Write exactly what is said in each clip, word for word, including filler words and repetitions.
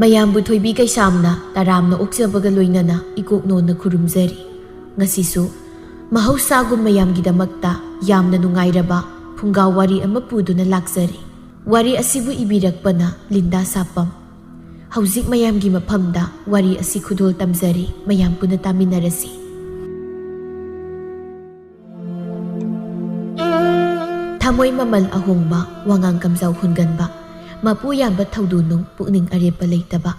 ꯃꯌꯥꯝꯕꯨ ꯊꯣꯏꯕꯤ ꯀꯩꯁꯥꯝꯅ ꯇꯔꯥꯝꯅ ꯑꯣꯛꯆꯕꯒ ꯂꯣꯏꯅꯅ ꯏꯀꯣꯛ ꯅꯣꯟꯅ ꯈꯨꯔꯨꯝꯖꯔꯤ꯫ ꯉꯁꯤꯁꯨ ꯃꯍꯧꯁꯥꯒꯨꯝ ꯃꯌꯥꯝꯒꯤꯗꯃꯛꯇ ꯌꯥꯝꯅ ꯅꯨꯡꯉꯥꯏꯔꯕ ꯐꯨꯡꯒꯥ ꯋꯥꯔꯤ ꯑꯃ ꯄꯨꯗꯨꯅ ꯂꯥꯛꯆꯔꯤ꯫ ꯋꯥꯔꯤ ꯑꯁꯤꯕꯨ ꯏꯕꯤꯔꯛꯄꯅ ꯂꯤꯟꯗꯥ ꯁꯥꯄꯝ꯫ ꯍꯧꯖꯤꯛ ꯃꯌꯥꯝꯒꯤ ꯃꯐꯝꯗ ꯋꯥꯔꯤ ꯑꯁꯤ ꯈꯨꯗꯣꯜ ꯇꯝꯖꯔꯤ, ꯃꯌꯥꯝ ꯄꯨꯟꯅ ꯇꯥꯃꯤꯟꯅꯔꯁꯤ꯫ ꯊꯃꯣꯏ ꯃꯃꯜ ꯑꯍꯣꯡꯕ, ꯋꯥꯉꯥꯡ ꯀꯝꯖꯥꯎ ꯍꯨꯟꯒꯟꯕ, ꯃꯄꯨ ꯌꯥꯝꯕ ꯊꯧꯗꯨꯅꯨꯡ, ꯄꯨꯛꯅꯤꯡ ꯑꯔꯦꯞꯄ ꯂꯩꯇꯕ,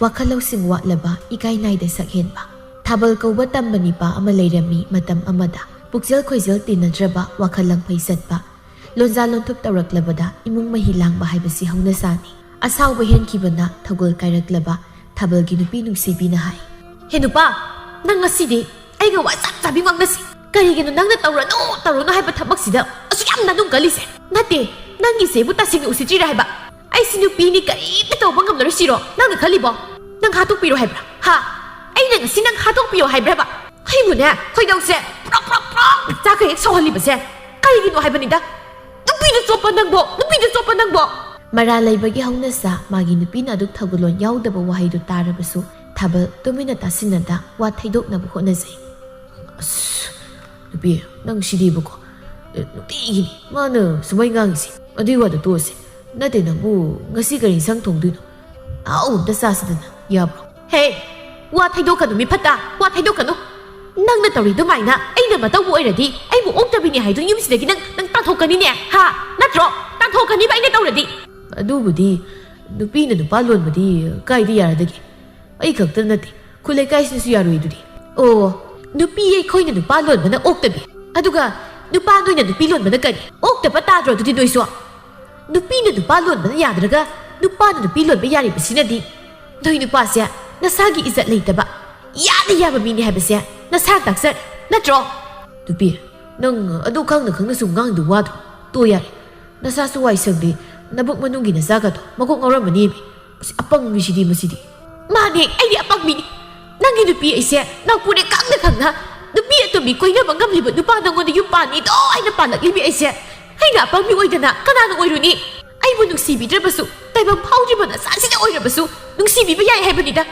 ꯋꯥꯈꯜ ꯂꯧꯁꯤꯡ ꯋꯥꯠꯂꯕ, ꯏꯀꯥꯏ ꯅꯥꯏꯗ ꯁꯛꯍꯦꯟꯕ꯫ ꯊꯥꯕꯜ ꯀꯧꯕ ꯇꯝꯕ ꯅꯤꯄꯥ ꯑꯃ ꯂꯩꯔꯝꯃꯤ ꯃꯇꯝ ꯑꯃꯗ꯫ ꯄꯨꯛꯆꯦꯜ ꯈꯣꯏꯖꯦꯜ ꯇꯤꯟꯅꯗ꯭ꯔꯕ, ꯋꯥꯈꯜ ꯂꯪꯐꯩ ꯆꯠꯄ, ꯂꯣꯟꯖꯥ ꯂꯣꯟꯊꯨꯞ ꯇꯧꯔꯛꯂꯕꯗ ꯏꯃꯨꯡ ꯃꯍꯤ ꯂꯥꯡꯕ ꯍꯥꯏꯕꯁꯤ ꯍꯧꯅꯁꯥꯅꯤ꯫ ꯑꯁꯥꯎꯕ ꯍꯦꯟꯈꯤꯕꯅ ꯊꯧꯒꯜ ꯀꯥꯏꯔꯛꯂꯕ ꯊꯥꯕꯜꯒꯤ ꯅꯨꯄꯤ ꯅꯨꯡꯁꯤꯕꯤꯅ ꯍꯥꯏ, "ꯍꯦ ꯅꯨꯄꯥ, ꯅꯪ ꯉꯁꯤꯗꯤ ꯑꯩꯒ ꯋꯥ ꯆꯞ ꯆꯥꯕꯤ ꯉꯥꯡꯅꯁꯤ꯫ ꯀꯔꯤꯒꯤꯅꯣ ꯅꯪꯅ ꯇꯧꯔꯅꯨ, ꯇꯧꯔꯅꯨ ꯍꯥꯏꯕ ꯊꯕꯛꯁꯤꯗ ꯑꯁꯨꯛ ꯌꯥꯝꯅ ꯅꯨꯡ ꯀꯜꯂꯤꯁꯦ? ꯅꯠꯇꯦ, ꯅꯪꯒꯤꯁꯦꯕꯨ ꯇꯁꯦꯡꯅ ꯎꯁꯤꯠꯇ꯭ꯔꯤꯔꯥ ꯍꯥꯏꯕ? ꯑꯩꯁꯤ ꯅꯨꯄꯤꯅꯤ, ꯀꯔꯤꯝꯇ ꯇꯧꯕ ꯉꯝꯂꯔꯣꯏ ꯁꯤꯔꯣ ꯅꯪꯅ ꯈꯜꯂꯤꯕꯣ? ꯅꯪ ꯍꯥꯠꯇꯣꯛꯄꯤꯔꯣ ꯍꯥꯏꯕ꯭ꯔꯥ? ꯍꯥ? ꯑꯩꯅ ꯉꯁꯤ ꯅꯪ ꯍꯥꯠꯇꯣꯛꯄꯤꯌꯣ ꯍꯥꯏꯕ꯭ꯔꯕ? ꯑꯩꯕꯨꯅꯦ, ꯈꯣꯏꯗꯧꯁꯦ ꯄ꯭ꯔꯣꯛ ꯄ꯭ꯔꯣꯛ ꯄ꯭ꯔꯣꯛ ꯆꯥꯛꯈꯩ ꯍꯦꯛ ꯁꯧꯍꯜꯂꯤꯕꯁꯦ ꯀꯔꯤꯒꯤꯅꯣ ꯍꯥꯏꯕꯅꯤꯗ? ꯅꯨꯄꯤꯗ ꯆꯣꯞꯄ ꯅꯪꯕꯣ, ꯅꯨꯄꯤꯗ ꯆꯣꯞꯄ ꯅꯪꯕꯣ!" ꯃꯔꯥ ꯂꯩꯕꯒꯤ ꯍꯧꯅꯁꯥ ꯃꯥꯒꯤ ꯅꯨꯄꯤꯅ ꯑꯗꯨꯛ ꯊꯧꯒꯜꯂꯣꯟ ꯌꯥꯎꯗꯕ ꯋꯥꯍꯩꯗꯨ ꯇꯥꯔꯕꯁꯨ ꯊꯥꯕꯜ ꯇꯨꯃꯤꯟꯅ ꯇꯥꯁꯤꯟꯅꯗ ꯋꯥ ꯊꯩꯗꯣꯛꯅꯕ ꯍꯣꯠꯅꯖꯩ꯫ "ꯑꯁ, ꯅꯨꯄꯤ, ꯅꯪ ꯁꯤꯗꯤꯕꯀꯣ꯫ ꯑꯦ, ꯅꯨꯡꯇꯤꯒꯤꯅꯤ ꯃꯥꯅ ꯁꯨꯃꯥꯏ ꯉꯥꯡꯉꯤꯁꯦ꯫ ꯑꯗꯨꯏ ꯋꯥꯗꯣ ꯇꯣꯛꯑꯁꯦ꯫ ꯅꯠꯇꯦ, ꯅꯪꯕꯨ ꯉꯁꯤ ꯀꯔꯤ ꯏꯟꯁꯥꯡ ꯊꯣꯡꯗꯣꯏꯅꯣ? ꯑꯍꯥꯎꯕ ꯑꯝꯇ ꯆꯥꯁꯤꯗꯅ, ꯌꯥꯕ꯭ꯔꯣ?" "ꯍꯦ, ꯋꯥ ꯊꯩꯗꯣꯛꯀꯅꯨ ꯃꯤ ꯐꯠꯇ, ꯋꯥ ꯊꯩꯗꯣꯛꯀꯅꯨ꯫ ꯅꯪꯅ ꯇꯧꯔꯤ ꯑꯗꯨꯃꯥꯏꯅ ꯑꯩꯅ ꯃꯇꯧꯕ ꯑꯣꯏꯔꯗꯤ ꯑꯩꯕꯨ ꯑꯣꯛꯇꯕꯤꯅꯤ ꯍꯥꯏꯗꯨꯅ ꯌꯨꯝꯁꯤꯗꯒꯤ ꯅꯪ, ꯅꯪ ꯇꯥꯟꯊꯣꯛꯀꯅꯤꯅꯦ, ꯍꯥ? ꯅꯠꯇ꯭ꯔꯣ? ꯇꯥꯟꯊꯣꯛꯀꯅꯤꯕ ꯑꯩꯅ ꯇꯧꯔꯗꯤ꯫" "ꯑꯗꯨꯕꯨꯗꯤ ꯅꯨꯄꯤꯅ ꯅꯨꯄꯥ ꯂꯣꯟꯕꯗꯤ ꯀꯥꯏꯗ ꯌꯥꯔꯗꯒꯦ? ꯑꯩ ꯈꯛꯇ ꯅꯠꯇꯦ, ꯈꯨꯠ ꯂꯩꯀꯥꯏꯁꯤꯅꯁꯨ ꯌꯥꯔꯣꯏꯗꯨꯗꯤ꯫" "ꯑꯣ, ꯅꯨꯄꯤ ꯑꯩꯈꯣꯏꯅ ꯅꯨꯄꯥ ꯂꯣꯟꯕꯅ ꯑꯣꯛꯇꯕꯤ, ꯑꯗꯨꯒ ꯅꯨꯄꯥ ꯅꯣꯏꯅ ꯅꯨꯄꯤ ꯂꯣꯟꯕꯅ ꯀꯔꯤ? ꯑꯣꯛꯇꯕ ꯇꯥꯗ꯭ꯔꯣ ꯑꯗꯨꯗꯤ ꯅꯣꯏꯁꯨ? ꯅꯨꯄꯤꯅ ꯅꯨꯄꯥ ꯂꯣꯟꯕꯅ ꯌꯥꯗ꯭ꯔꯒ ꯅꯨꯄꯥꯅ ꯅꯨꯄꯤ ꯂꯣꯟꯕ ꯌꯥꯔꯤꯕꯁꯤꯅꯗꯤ ꯅꯣꯏ ꯅꯨꯄꯥꯁꯦ ꯅꯁꯥꯒꯤ ꯏꯖꯠ ꯂꯩꯇꯕ, ꯌꯥꯗ ꯌꯥꯕ ꯃꯤꯅꯤ ꯍꯥꯏꯕꯁꯦ ꯅꯁꯥ ꯇꯥꯛꯆꯔꯦ, ꯅꯠꯇ꯭ꯔꯣ?" "ꯅꯨꯄꯤ, ꯅꯪ ꯑꯗꯨ ꯈꯪꯅ ꯈꯪꯅ ꯁꯨꯝ ꯉꯥꯡꯗꯨ ꯋꯥꯗ꯭ꯔꯣ? ꯇꯣ ꯌꯥꯔꯦ, ꯅꯁꯥꯁꯨ ꯋꯥꯏ ꯁꯪꯗꯦ, ꯅꯕꯨꯛ ꯃꯅꯨꯡꯒꯤ ꯅꯆꯥꯒꯗꯣ ꯃꯀꯣꯛ ꯉꯥꯎꯔꯝꯃꯅꯤ꯫ ꯑꯁ, ꯑꯄꯪꯕꯤꯁꯤꯗꯤ ꯃꯁꯤꯗꯤ꯫" "ꯃꯥꯅꯦ, ꯑꯩꯗꯤ ꯑꯄꯪꯕꯤꯅꯤ꯫ ꯅꯪꯒꯤ ꯅꯨꯄꯤ ꯑꯩꯁꯦ ꯅꯥꯎꯄꯨꯅꯦ ꯈꯪꯅ ꯈꯪꯅ ꯅꯨꯄꯤ ꯑꯇꯣꯝꯕꯤ ꯀꯣꯏꯅꯕ ꯉꯝꯂꯤꯕ ꯅꯨꯄꯥ ꯅꯪꯉꯣꯟꯗ ꯌꯨꯝ ꯄꯥꯟꯅꯤꯗꯣ ꯑꯩꯅ ꯄꯥꯜꯂꯛꯂꯤꯕꯤ ꯑꯩꯁꯦ꯫ ꯑꯩꯅ ꯑꯄꯪꯕꯤ ꯑꯣꯏꯗꯅ ꯀꯅꯥꯅ ꯑꯣꯏꯔꯨꯅꯤ?" ꯑꯩꯕꯨ ꯅꯨꯡꯁꯤꯕꯤꯗ꯭ꯔꯕꯁꯨ, ꯇꯥꯏꯕꯪ ꯐꯥꯎꯗ꯭ꯔꯤꯕ ꯅꯆꯥꯁꯤꯗ ꯑꯣꯏꯔꯕꯁꯨ ꯅꯨꯡꯁꯤꯕꯤꯕ ꯌꯥꯏ ꯍꯥꯏꯕꯅꯤꯗ꯫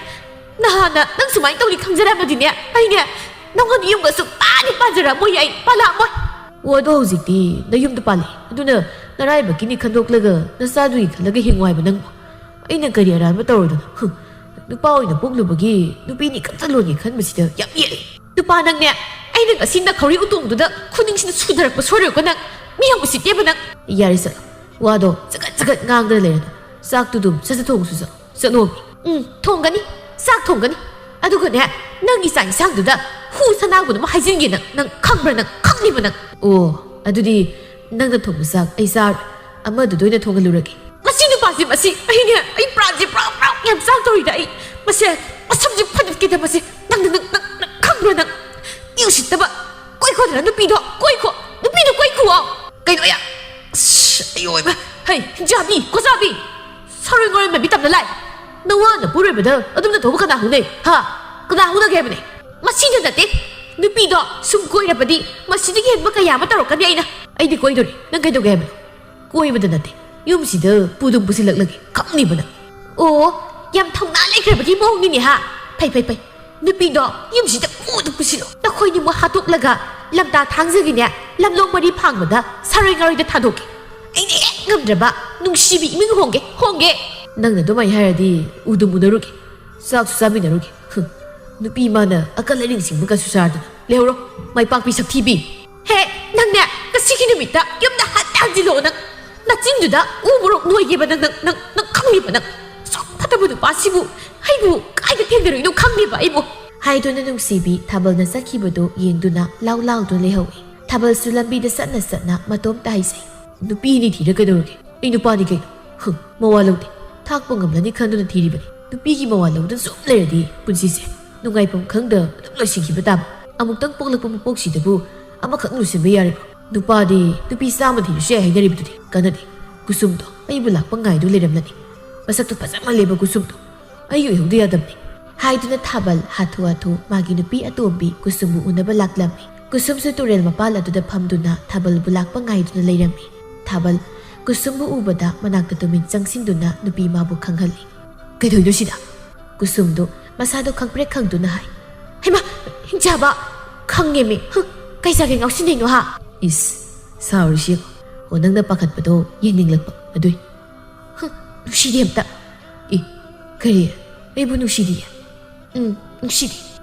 ꯅꯍꯥꯟꯅ ꯅꯪ ꯁꯨꯃꯥꯏꯅ ꯇꯧꯅꯤ ꯈꯪꯖꯔꯝꯃꯗꯤꯅꯦ, ꯑꯩꯅꯦ ꯅꯪꯉꯣꯟꯗ ꯌꯨꯝꯒ ꯁꯨꯛꯄꯥꯟꯗꯤ ꯄꯥꯟꯖꯔꯛꯑꯝꯃꯣꯏ, ꯑꯩ ꯄꯥꯜꯂꯛꯑꯝꯃꯣꯏ꯫ ꯑꯣ, ꯑꯗꯣ ꯍꯧꯖꯤꯛꯇꯤ ꯅꯌꯨꯝꯗ ꯄꯥꯜꯂꯦ, ꯑꯗꯨꯅ ꯅꯔꯥꯏꯕꯛꯀꯤꯅꯤ ꯈꯟꯗꯣꯛꯂꯒ ꯅꯆꯥꯗꯨꯒꯤ ꯈꯜꯂꯒ ꯍꯤꯡꯉꯨ ꯍꯥꯏꯕ ꯅꯪꯕꯨ꯫ ꯑꯩꯅ ꯀꯔꯤ ꯑꯔꯥꯟꯕ ꯇꯧꯔꯨꯗꯅ? ꯍꯨꯝ, ꯅꯨꯄꯥ ꯑꯣꯏꯅ ꯄꯣꯛꯂꯨꯕꯒꯤ ꯅꯨꯄꯤꯅꯤ ꯈꯛꯇ ꯂꯣꯟꯒꯦ ꯈꯟꯕꯁꯤꯗ ꯌꯥꯝ ꯌꯦꯛꯑꯦ꯫ ꯅꯨꯄꯥ ꯅꯪꯅꯦ, ꯑꯩꯅ ꯉꯁꯤ ꯅꯈꯧꯔꯤ ꯎꯇꯣꯡꯗꯨꯗ ꯈꯨꯅꯤꯡꯁꯤꯅ ꯁꯨꯗꯔꯛꯄ ꯁꯣꯏꯔꯣꯏꯀꯣ ꯅꯪ꯫ ꯃꯤ ꯌꯥꯝ ꯎꯁꯤꯠꯇꯦꯕ ꯅꯪ꯫ ꯌꯥꯔꯦ ꯆꯠꯂꯣ, ꯋꯥꯗꯣ ꯆꯒꯠ ꯆꯒꯠ ꯉꯥꯡꯗꯅ ꯂꯩꯔꯅꯨ꯫ ꯆꯥꯛꯇꯨ ꯑꯗꯨꯝ ꯁꯠ ꯁꯠ ꯊꯣꯡꯉꯨꯁꯨ ꯆꯠꯂꯣ꯫ ꯆꯠꯂꯣꯃꯤ꯫ ꯎꯝ, ꯊꯣꯡꯒꯅꯤ꯫ ꯆꯥꯛ ꯊꯣꯡꯒꯅꯤ꯫ ꯑꯗꯨꯒꯅꯦ, ꯅꯪꯒꯤ ꯆꯥꯛ ꯏꯟꯁꯥꯡꯗꯨꯗ ꯍꯨ ꯁꯅꯥꯒꯨꯝꯕ ꯑꯃ ꯍꯩꯖꯤꯟꯒꯦ ꯅꯪ꯫ ꯅꯪ ꯈꯪꯕ꯭ꯔꯥ ꯅꯪ? ꯈꯪꯅꯤꯕ ꯅꯪ꯫ ꯑꯣ, ꯑꯗꯨꯗꯤ ꯅꯪꯅ ꯊꯣꯡꯕ ꯆꯥꯛ ꯑꯩ ꯆꯥꯔꯣꯏ꯫ ꯑꯃꯗꯨꯗ ꯑꯣꯏꯅ ꯊꯣꯡꯍꯜꯂꯨꯔꯒꯦ꯫ ꯃꯁꯤ ꯅꯨꯄꯥꯁꯤ, ꯃꯁꯤ ꯑꯩꯅꯦ, ꯑꯩ ꯄ꯭ꯔꯥꯟꯁꯦ ꯄ꯭ꯔꯥꯎ ꯄ꯭ꯔꯥꯎ ꯌꯥꯝ ꯆꯥꯛ ꯇꯧꯔꯤꯗ ꯑꯩ꯫ ꯃꯁꯦ ꯃꯁꯝꯁꯦ ꯐꯣꯏꯗꯠꯀꯦꯗ ꯃꯁꯦ꯫ ꯅꯪ, ꯅꯪ, ꯅꯪ, ꯅꯪ ꯈꯪꯕ꯭ꯔꯥ ꯅꯪ? ꯃꯤ ꯎꯁꯤꯠꯇꯕ꯫ ꯀꯣꯏꯈꯣꯗꯅ ꯅꯨꯄꯤꯗꯣ, ꯀꯣꯏꯈꯣ꯫ ꯅꯨꯄꯤꯗꯣ ꯀꯣꯏꯈꯨꯑꯣ꯫ ꯀꯩꯅꯣ ꯑꯌꯥ꯫ ꯑꯁ, ꯑꯩ ꯑꯣꯏꯕ꯫ ꯍꯩ, ꯍꯤꯡꯆꯥꯕꯤ, ꯀꯣꯆꯥꯕꯤ꯫ ꯁꯔꯣꯏ ꯉꯔꯣꯏ ꯃꯥꯟꯕꯤ ꯇꯝꯅ ꯂꯥꯛꯑꯦ꯫ ꯅꯋꯥ ꯅꯄꯨꯔꯣꯏꯕꯗ ꯑꯗꯨꯝꯅ ꯇꯧꯕ ꯀꯅꯥ ꯍꯧꯅꯩ? ꯍꯥ? ꯀꯅꯥ ꯍꯧꯅꯒꯦ ꯍꯥꯏꯕꯅꯦ? ꯃꯁꯤꯗ ꯅꯠꯇꯦ꯫ ꯅꯨꯄꯤꯗꯣ ꯁꯨꯝ ꯀꯣꯏꯔꯕꯗꯤ ꯃꯁꯤꯗꯒꯤ ꯍꯦꯟꯕ ꯀꯌꯥ ꯑꯃ ꯇꯧꯔꯛꯀꯅꯤ ꯑꯩꯅ꯫ ꯑꯩꯗꯤ ꯀꯣꯏꯗꯣꯔꯤ꯫ ꯅꯪ ꯀꯩꯗꯧꯒꯦ ꯍꯥꯏꯕꯅꯣ? ꯀꯣꯏꯕꯗ ꯅꯠꯇꯦ꯫ ꯌꯨꯝꯁꯤꯗ ꯄꯨꯗꯨꯝ ꯄꯨꯁꯤꯜꯂꯛꯂꯒꯦ꯫ ꯈꯪꯅꯤꯕ ꯅꯪ꯫ ꯑꯣ, ꯌꯥꯝ ꯊꯧꯅꯥ ꯂꯩꯈ꯭ꯔꯕꯒꯤ ꯃꯑꯣꯡꯅꯤꯅꯦ ꯍꯥ? ꯐꯩ, ꯐꯩ, ꯐꯩ꯫ ꯅꯨꯄꯤꯗꯣ ꯌꯨꯝꯁꯤꯗ ꯄꯨꯗꯨꯝ ꯄꯨꯁꯤꯜꯂꯣ꯫ ꯅꯈꯣꯏꯅꯤꯕꯨ ꯍꯥꯠꯇꯣꯛꯂꯒ ꯂꯝꯇꯥ ꯊꯥꯡꯖꯒꯤꯅꯦ ꯂꯝꯂꯣꯡ ꯃꯔꯤ ꯐꯥꯡꯕꯗ ꯁꯔꯣꯏ ꯉꯔꯣꯏꯗ ꯊꯥꯗꯣꯛꯀꯦ꯫ ꯑꯩꯅ ꯍꯦꯛ ꯉꯝꯗ꯭ꯔꯕ ꯅꯨꯡꯁꯤꯕꯤ ꯏꯃꯤꯡ ꯍꯣꯡꯒꯦ, ꯍꯣꯡꯒꯦ꯫ ꯅꯪꯅ ꯑꯗꯨꯃꯥꯏꯅ ꯍꯥꯏꯔꯗꯤ ꯎꯗꯨꯝ ꯎꯅꯔꯨꯒꯦ꯫ ꯆꯥꯛꯁꯨ ꯆꯥꯃꯤꯟꯅꯔꯨꯒꯦ꯫ ꯍꯨꯝ, ꯅꯨꯄꯤ ꯃꯥꯅ ꯑꯀꯜ ꯑꯔꯤꯡ ꯁꯤꯡꯕꯒꯁꯨ ꯆꯥꯗꯅ꯫ ꯂꯩꯍꯧꯔꯣ, ꯃꯥꯏ ꯄꯥꯛꯄꯤ ꯁꯛꯊꯤꯕꯤ꯫ ꯍꯦ, ꯅꯪꯅꯦ, ꯉꯁꯤꯒꯤ ꯅꯨꯃꯤꯠꯇ ꯌꯨꯝꯗ ꯍꯟꯅ ꯍꯟꯖꯤꯜꯂꯛꯑꯣ ꯅꯪ꯫ ꯅꯆꯤꯟꯗꯨꯗ ꯎ ꯃꯣꯔꯣꯛ ꯅꯣꯏꯒꯦꯕ ꯅꯪ, ꯅꯪ, ꯅꯪ, ꯅꯪ ꯈꯪꯉꯤꯕ ꯅꯪ꯫ ꯁꯛ ꯐꯠꯇꯕ ꯅꯨꯄꯥꯁꯤꯕꯨ ꯑꯩꯕꯨ ꯀꯥꯏꯗ ꯊꯦꯡꯅꯔꯨꯏꯅꯣ ꯈꯪꯉꯤꯕ ꯑꯩꯕꯨ꯫ ꯍꯥꯏꯗꯨꯅ ꯅꯨꯡꯁꯤꯕꯤ ꯊꯥꯕꯜꯅ ꯆꯠꯈꯤꯕꯗꯣ ꯌꯦꯡꯗꯨꯅ ꯂꯥꯎ ꯂꯥꯎꯗꯨꯅ ꯂꯩꯍꯧꯏ꯫ ꯊꯥꯕꯜꯁꯨ ꯂꯝꯕꯤꯗ ꯆꯠꯅ ꯆꯠꯅ ꯃꯇꯣꯝꯇ ꯍꯥꯏꯖꯩ꯫ ꯅꯨꯄꯤꯅꯤ ꯊꯤꯔ ꯀꯩꯗꯧꯔꯒꯦ? ꯑꯩ ꯅꯨꯄꯥꯅꯤ ꯀꯩꯅꯣ꯫ ꯍꯨꯝ, ꯃꯋꯥ ꯂꯧꯗꯦ꯫ ꯊꯥꯛꯄ ꯉꯝꯂꯅꯤ ꯈꯟꯗꯨꯅ ꯊꯤꯔꯤꯕꯅꯤ꯫ ꯅꯨꯄꯤꯒꯤ ꯃꯋꯥ ꯂꯧꯗꯨꯅ ꯁꯨꯝ ꯂꯩꯔꯗꯤ ꯄꯨꯟꯁꯤꯁꯦ ꯅꯨꯡꯉꯥꯏꯐꯝ ꯈꯪꯗ ꯑꯗꯨꯝ ꯂꯣꯏꯁꯤꯟꯈꯤꯕ ꯇꯥꯕ꯫ ꯑꯃꯨꯛꯇꯪ ꯄꯣꯛꯂꯛꯄ ꯃꯄꯣꯛꯁꯤꯗꯕꯨ ꯑꯃꯈꯛ ꯂꯣꯏꯁꯤꯟꯕ ꯌꯥꯔꯤꯕ꯭ꯔꯣ? ꯅꯨꯄꯥꯗꯤ ꯅꯨꯄꯤ ꯆꯥꯝꯃ ꯊꯤꯔꯁꯨ ꯌꯥꯏ ꯍꯥꯏꯅꯔꯤꯕꯗꯨꯗꯤ ꯀꯥꯟꯅꯗꯦ꯫ ꯀꯨꯁꯨꯝꯗꯣ ꯑꯩꯕꯨ ꯂꯥꯛꯄ ꯉꯥꯏꯗꯨ ꯂꯩꯔꯝꯂꯅꯤ꯫ ꯃꯁꯛꯇꯣ ꯐꯖꯃꯜꯂꯦꯕ ꯀꯨꯁꯨꯝꯗꯣ꯫ ꯑꯩ ꯑꯣꯏꯍꯧꯗ ꯌꯥꯗꯕꯅꯤ꯫ ꯍꯥꯏꯗꯨꯅ ꯊꯥꯕꯜ ꯍꯥꯊꯨ ꯍꯥꯊꯨ ꯃꯥꯒꯤ ꯅꯨꯄꯤ ꯑꯇꯣꯝꯕꯤ ꯀꯨꯁꯨꯝꯕꯨ ꯎꯅꯕ ꯂꯥꯛꯂꯝꯃꯤ꯫ ꯀꯨꯁꯨꯝꯁꯨ ꯇꯨꯔꯦꯜ ꯃꯄꯥꯜ ꯑꯗꯨꯗ ꯐꯝꯗꯨꯅ ꯊꯥꯕꯜꯕꯨ ꯂꯥꯛꯄ ꯉꯥꯏꯗꯨꯅ ꯂꯩꯔꯝꯃꯤ꯫ ꯊꯥꯕꯜ ꯀꯨꯁꯨꯝꯕꯨ ꯎꯕꯗ ꯃꯅꯥꯛꯇ ꯇꯨꯃꯤꯟ ꯆꯪꯁꯤꯟꯗꯨꯅ ꯅꯨꯄꯤ ꯃꯥꯕꯨ ꯈꯪꯍꯜꯂꯤ꯫ "ꯀꯩꯗꯧꯏꯅꯣ ꯁꯤꯗ?" ꯀꯨꯁꯨꯝꯗꯨ ꯃꯁꯥꯗꯨ ꯈꯪꯄ꯭ꯔꯦꯛ ꯈꯪꯗꯨꯅ ꯍꯥꯏ꯫ "ꯍꯩꯃꯥ, ꯍꯤꯡꯆꯥꯕ, ꯈꯪꯉꯦꯃꯤ꯫ ꯍꯨ, ꯀꯩ ꯆꯥꯒꯦ ꯉꯥꯎꯁꯤꯟꯅꯩꯅꯣ ꯍꯥ?" "ꯏꯁ, ꯁꯥꯎꯔꯤꯁꯤ ꯌꯦꯡꯉꯣ꯫ ꯑꯣ, ꯅꯪꯅ ꯄꯥꯈꯠꯄꯗꯣ ꯌꯦꯡꯅꯤꯡꯂꯛꯄ ꯑꯗꯨꯏ꯫ ꯍꯨ, ꯅꯨꯡꯁꯤꯗꯦ ꯑꯝꯇ꯫ ꯑꯦ, ꯀꯔꯤ? ꯑꯩꯕꯨ ꯅꯨꯡꯁꯤꯗꯤꯌꯦ?" "ꯎꯝ, ꯅꯨꯡꯁꯤꯗꯦ꯫"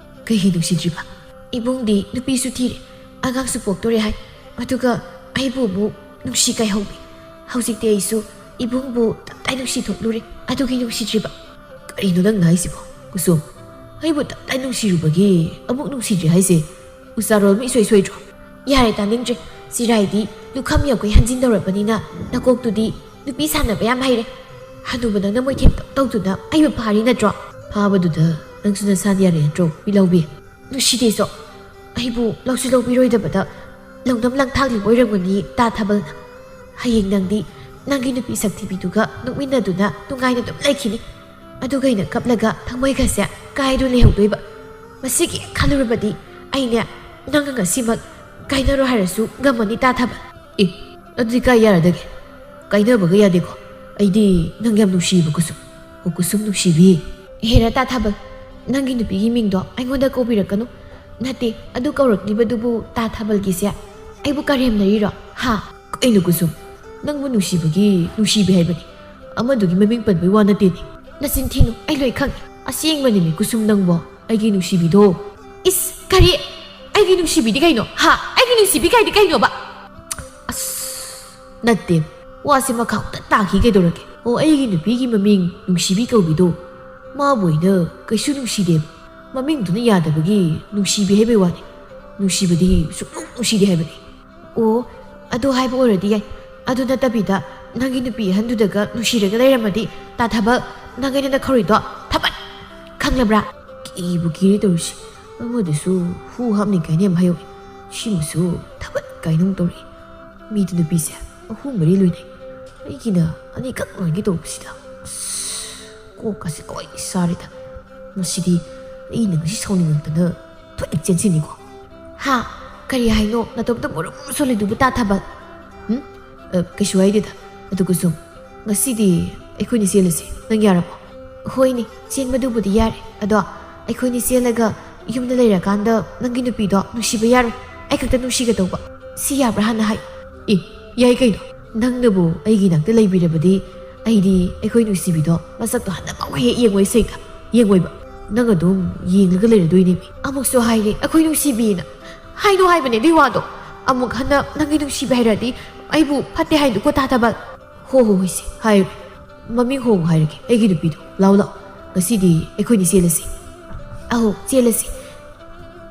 "ꯀꯩꯒꯤ ꯅꯨꯡꯁꯤꯗ꯭ꯔꯤꯕ?" "ꯏꯕꯨꯡꯗꯤ ꯅꯨꯄꯤꯁꯨ ꯊꯤꯔꯦ, ꯑꯉꯥꯡꯁꯨ ꯄꯣꯛꯇꯣꯔꯦ ꯍꯥꯏ꯫ ꯑꯗꯨꯒ ꯑꯩꯕꯨ ꯑꯃꯨꯛ ꯅꯨꯡꯁꯤ ꯀꯥꯏꯍꯧꯕꯤ꯫ ꯍꯧꯖꯤꯛꯇꯤ ꯑꯩꯁꯨ ꯏꯕꯨꯡꯕꯨ ꯇꯞꯇꯥꯏ ꯅꯨꯡꯁꯤ ꯊꯣꯛꯂꯨꯔꯦ꯫ ꯑꯗꯨꯒꯤ ꯅꯨꯡꯁꯤꯗ꯭ꯔꯤꯕ꯫" "ꯀꯔꯤꯅꯣ ꯅꯪꯅ ꯍꯥꯏꯁꯤꯕꯣ, ꯀꯨꯁꯨꯝ? ꯑꯩꯕꯨ ꯇꯞꯇꯥꯏ ꯅꯨꯡꯁꯤꯔꯨꯕꯒꯤ ꯑꯃꯨꯛ ꯅꯨꯡꯁꯤꯗ꯭ꯔꯤ ꯍꯥꯏꯁꯦ? ꯎꯆꯥꯔꯣꯜ ꯃꯤ ꯏꯁꯣꯏ ꯁꯣꯏꯗ꯭ꯔꯣ?" "ꯌꯥꯔꯦ, ꯇꯥꯅꯤꯡꯗ꯭ꯔꯦ꯫ ꯆꯤꯔꯥꯏꯗꯤ ꯂꯨꯈꯝ ꯌꯧꯈꯩ ꯍꯟꯖꯤꯟꯗꯧꯔꯕꯅꯤꯅ ꯅꯀꯣꯛꯇꯨꯗꯤ ꯅꯨꯄꯤ ꯁꯥꯟꯅꯕ ꯌꯥꯝ ꯍꯩꯔꯦ꯫ ꯍꯅꯨꯕ ꯅꯪꯅ ꯃꯣꯏꯊꯦꯝ ꯇꯧ ꯇꯧꯗꯨꯅ ꯑꯩꯕꯨ ꯐꯥꯔꯤ ꯅꯠꯇ꯭ꯔꯣ?" "ꯐꯥꯕꯗꯨꯗ ꯅꯪꯁꯨ ꯅꯁꯥꯅ ꯌꯥꯔꯦ ꯅꯠꯇ꯭ꯔꯣ, ꯄꯤꯂꯥꯎꯕꯤ?" "ꯅꯨꯡꯁꯤꯗꯦꯁꯨ, ꯑꯩꯕꯨ ꯂꯧꯁꯨ ꯂꯧꯕꯤꯔꯣꯏꯗꯕꯗ ꯂꯧꯅꯝ ꯂꯪꯊꯥꯛꯂꯤꯕ ꯑꯣꯏꯔꯝꯒꯅꯤ ꯇꯥ ꯊꯥꯕꯜꯅ꯫ ꯍꯌꯦꯡ ꯅꯪꯗꯤ ꯅꯪꯒꯤ ꯅꯨꯄꯤ ꯁꯛ ꯊꯤꯕꯤꯗꯨꯒ ꯅꯣꯛꯃꯤꯟꯅꯗꯨꯅ ꯅꯨꯡꯉꯥꯏꯅ ꯑꯗꯨꯝ ꯂꯩꯈꯤꯅꯤ꯫ ꯑꯗꯨꯒ ꯑꯩꯅ ꯀꯞꯂꯒ ꯊꯃꯣꯏꯒꯁꯦ ꯀꯥꯏꯗꯨꯅ ꯂꯩꯍꯧꯗꯣꯏꯕ꯫ ꯃꯁꯤꯒꯤ ꯍꯦꯛ ꯈꯜꯂꯨꯔꯕꯗꯤ ꯑꯩꯅꯦ ꯅꯪꯒ ꯉꯁꯤꯃꯛ ꯀꯥꯏꯅꯔꯣ ꯍꯥꯏꯔꯁꯨ ꯉꯝꯃꯅꯤ ꯇꯥ ꯊꯥꯕꯜ꯫" "ꯑꯦ, ꯑꯗꯨꯗꯤ ꯀꯥꯏ ꯌꯥꯔꯗꯒꯦ? ꯀꯥꯏꯅꯕꯒ ꯌꯥꯗꯦꯀꯣ꯫ ꯑꯩꯗꯤ ꯅꯪ ꯌꯥꯝ ꯅꯨꯡꯁꯤꯌꯦꯕ ꯀꯨꯁꯨꯝ꯫ ꯑꯣ ꯀꯨꯁꯨꯝ ꯅꯨꯡꯁꯤꯕꯤ꯫" "ꯍꯦꯔꯥ ꯇꯥ ꯊꯥꯕꯜ, ꯅꯪꯒꯤ ꯅꯨꯄꯤꯒꯤ ꯃꯤꯡꯗꯣ ꯑꯩꯉꯣꯟꯗ ꯀꯧꯕꯤꯔꯛꯀꯅꯨ꯫ ꯅꯠꯇꯦ, ꯑꯗꯨ ꯀꯧꯔꯛꯂꯤꯕꯗꯨꯕꯨ ꯇꯥ ꯊꯥꯕꯜꯒꯤꯁꯦ ꯑꯩꯕꯨ ꯀꯔꯦꯝꯅꯔꯤꯔꯣ? ꯍꯥ?" "ꯀꯩꯅꯣ ꯀꯨꯁꯨꯝ, ꯅꯪꯕꯨ ꯅꯨꯡꯁꯤꯕꯒꯤ ꯅꯨꯡꯁꯤꯕꯤ ꯍꯥꯏꯕꯅꯤ꯫ ꯑꯃꯗꯨꯒꯤ ꯃꯃꯤꯡ ꯄꯟꯕꯩ ꯋꯥ ꯅꯠꯇꯦꯅꯦ꯫" "ꯅꯆꯤꯟ ꯊꯤꯅꯨ, ꯑꯩ ꯂꯣꯏ ꯈꯪꯉꯦ꯫ ꯑꯁꯦꯡꯕꯅꯤꯅꯦ ꯀꯨꯁꯨꯝ ꯅꯪꯕꯣ, ꯑꯩꯒꯤ ꯅꯨꯡꯁꯤꯕꯤꯗꯣ꯫" "ꯏꯁ, ꯀꯔꯤ? ꯑꯩꯒꯤ ꯅꯨꯡꯁꯤꯕꯤꯗꯤ ꯀꯩꯅꯣ? ꯍꯥ? ꯑꯩꯒꯤ ꯅꯨꯡꯁꯤꯕꯤ ꯀꯥꯏꯗꯤ ꯀꯩꯅꯣꯕ?" "ꯑꯁ, ꯅꯠꯇꯦ, ꯋꯥꯁꯦ ꯃꯈꯥ ꯍꯦꯛꯇ ꯇꯥꯈꯤ ꯀꯩꯗꯧꯔꯒꯦ? ꯑꯣ, ꯑꯩꯒꯤ ꯅꯨꯄꯤꯒꯤ ꯃꯃꯤꯡ ꯅꯨꯡꯁꯤꯕꯤ ꯀꯧꯕꯤꯗꯣ, ꯃꯥꯕꯨ ꯑꯩꯅ ꯀꯩꯁꯨ ꯅꯨꯡꯁꯤꯗꯦꯕ꯫ ꯃꯃꯤꯡꯗꯨꯅ ꯌꯥꯗꯕꯒꯤ ꯅꯨꯡꯁꯤꯕꯤ ꯍꯥꯏꯕꯩ ꯋꯥꯅꯤ꯫ ꯅꯨꯡꯁꯤꯕꯗꯤ ꯁꯨꯛꯅꯨꯡ ꯅꯨꯡꯁꯤꯗꯦ ꯍꯥꯏꯕꯅꯤ꯫" "ꯑꯣ, ꯑꯗꯨ ꯍꯥꯏꯕ ꯑꯣꯏꯔꯗꯤ ꯌꯥꯏ꯫ ꯑꯗꯨ ꯅꯠꯇꯕꯤꯗ ꯅꯪꯒꯤ ꯅꯨꯄꯤ ꯑꯍꯟꯗꯨꯗꯒ ꯅꯨꯡꯁꯤꯔꯒ ꯂꯩꯔꯝꯃꯗꯤ, ꯇꯥ ꯊꯥꯕꯜ, ꯅꯪ ꯑꯩꯅ ꯅꯈꯧꯔꯤꯗꯣ ꯊꯥꯕꯜ, ꯈꯪꯂꯕ꯭ꯔꯥ?" ꯀꯤꯕꯨ ꯀꯤꯔꯦ ꯇꯧꯔꯤꯁꯦ꯫ ꯑꯃꯗꯨꯁꯨ ꯍꯨ ꯍꯥꯞꯅꯤꯡꯉꯥꯏꯅꯦ ꯌꯥꯝ ꯍꯥꯏꯍꯧꯋꯦ꯫ ꯁꯤꯃꯁꯨ ꯊꯥꯕꯜ ꯀꯥꯏꯅ ꯑꯃꯨꯛ ꯇꯧꯔꯛꯑꯦ꯫ ꯃꯤꯗꯤ ꯅꯨꯄꯤꯁꯦ ꯑꯍꯨꯝ ꯃꯔꯤ ꯂꯣꯏꯅꯩ, ꯑꯩꯒꯤꯅ ꯑꯅꯤꯈꯛ ꯂꯣꯏꯒꯦ ꯇꯧꯕꯁꯤꯗ꯫ ꯑꯁ, ꯀꯣꯛꯀꯁꯦ ꯂꯣꯏ ꯁꯥꯔꯦꯗ꯫ ꯃꯁꯤꯗꯤ ꯑꯩꯅ ꯉꯁꯤ ꯁꯥꯎꯅꯤꯡꯉꯛꯇꯅ ꯊꯣꯛ ꯆꯦꯟꯁꯤꯟꯅꯤꯀꯣ꯫ "ꯍꯥ? ꯀꯔꯤ ꯍꯥꯏꯅꯣ? ꯅꯇꯣꯝꯇ ꯃꯨꯔꯨꯝ ꯁꯣꯜꯂꯤꯗꯨꯕꯨ ꯇꯥ ꯊꯥꯕꯜ?" "ꯍꯨꯝ? ꯑ, ꯀꯩꯁꯨ ꯍꯥꯏꯗꯦꯗ꯫ ꯑꯗꯨꯒ ꯁꯨꯝ, ꯉꯁꯤꯗꯤ ꯑꯩꯈꯣꯏꯅꯤ ꯆꯦꯜꯂꯁꯤ꯫ ꯅꯪ ꯌꯥꯔꯕꯣ? ꯍꯣꯏꯅꯦ, ꯆꯦꯟꯕꯗꯨꯕꯨꯗꯤ ꯌꯥꯔꯦ꯫ ꯑꯗꯣ ꯑꯩꯈꯣꯏꯅꯤ ꯆꯦꯜꯂꯒ ꯌꯨꯝꯗ ꯂꯩꯔꯀꯥꯟꯗ ꯅꯪꯒꯤ ꯅꯨꯄꯤꯗꯣ ꯅꯨꯡꯁꯤꯕ ꯌꯥꯔꯣꯏ꯫ ꯑꯩ ꯈꯛꯇ ꯅꯨꯡꯁꯤꯒꯗꯧꯕ꯫ ꯁꯤ ꯌꯥꯕ꯭ꯔꯥ ꯍꯥꯟꯅ ꯍꯥꯏ꯫ ꯑꯦ, ꯌꯥꯏ ꯀꯩꯅꯣ꯫ ꯅꯪꯅꯕꯨ ꯑꯩꯒꯤ ꯅꯥꯛꯇ ꯂꯩꯕꯤꯔꯕꯗꯤ ꯑꯩꯗꯤ ꯑꯩꯈꯣꯏ ꯅꯨꯡꯁꯤꯕꯤꯗꯣ ꯃꯁꯛꯇꯣ ꯍꯟꯅ ꯐꯥꯎ ꯍꯦꯛ ꯌꯦꯡꯉꯣꯏ ꯁꯦꯡꯅ꯫ ꯌꯦꯡꯉꯣꯏꯕ꯫ ꯅꯪ ꯑꯗꯨꯝ ꯌꯦꯡꯂꯒ ꯂꯩꯔꯗꯣꯏꯅꯦ꯫ ꯑꯃꯨꯛꯁꯨ ꯍꯥꯏꯔꯦ ꯑꯩꯈꯣꯏ ꯅꯨꯡꯁꯤꯕꯤꯅ꯫ ꯍꯥꯏꯅꯨ ꯍꯥꯏꯕꯅꯦ ꯑꯗꯨꯏ ꯋꯥꯗꯣ꯫ ꯑꯃꯨꯛ ꯍꯟꯅ ꯅꯪꯒꯤ ꯅꯨꯡꯁꯤꯕꯤ ꯍꯥꯏꯔꯗꯤ ꯑꯩꯕꯨ ꯐꯠꯇꯦ ꯍꯥꯏꯗꯨꯀꯣ ꯇꯥꯗꯕ꯫ ꯍꯣ ꯍꯣ ꯍꯣꯏꯁꯦ, ꯍꯥꯏꯔꯦ꯫ ꯃꯃꯤꯡ ꯍꯣꯡꯉꯨ ꯍꯥꯏꯔꯒꯦ ꯑꯩꯒꯤ ꯅꯨꯄꯤꯗꯣ꯫ ꯂꯥꯎ ꯂꯥꯎ, ꯉꯁꯤꯗꯤ ꯑꯩꯈꯣꯏꯅꯤ ꯆꯦꯜꯂꯁꯤ꯫ ꯑꯧ, ꯆꯦꯜꯂꯁꯤ꯫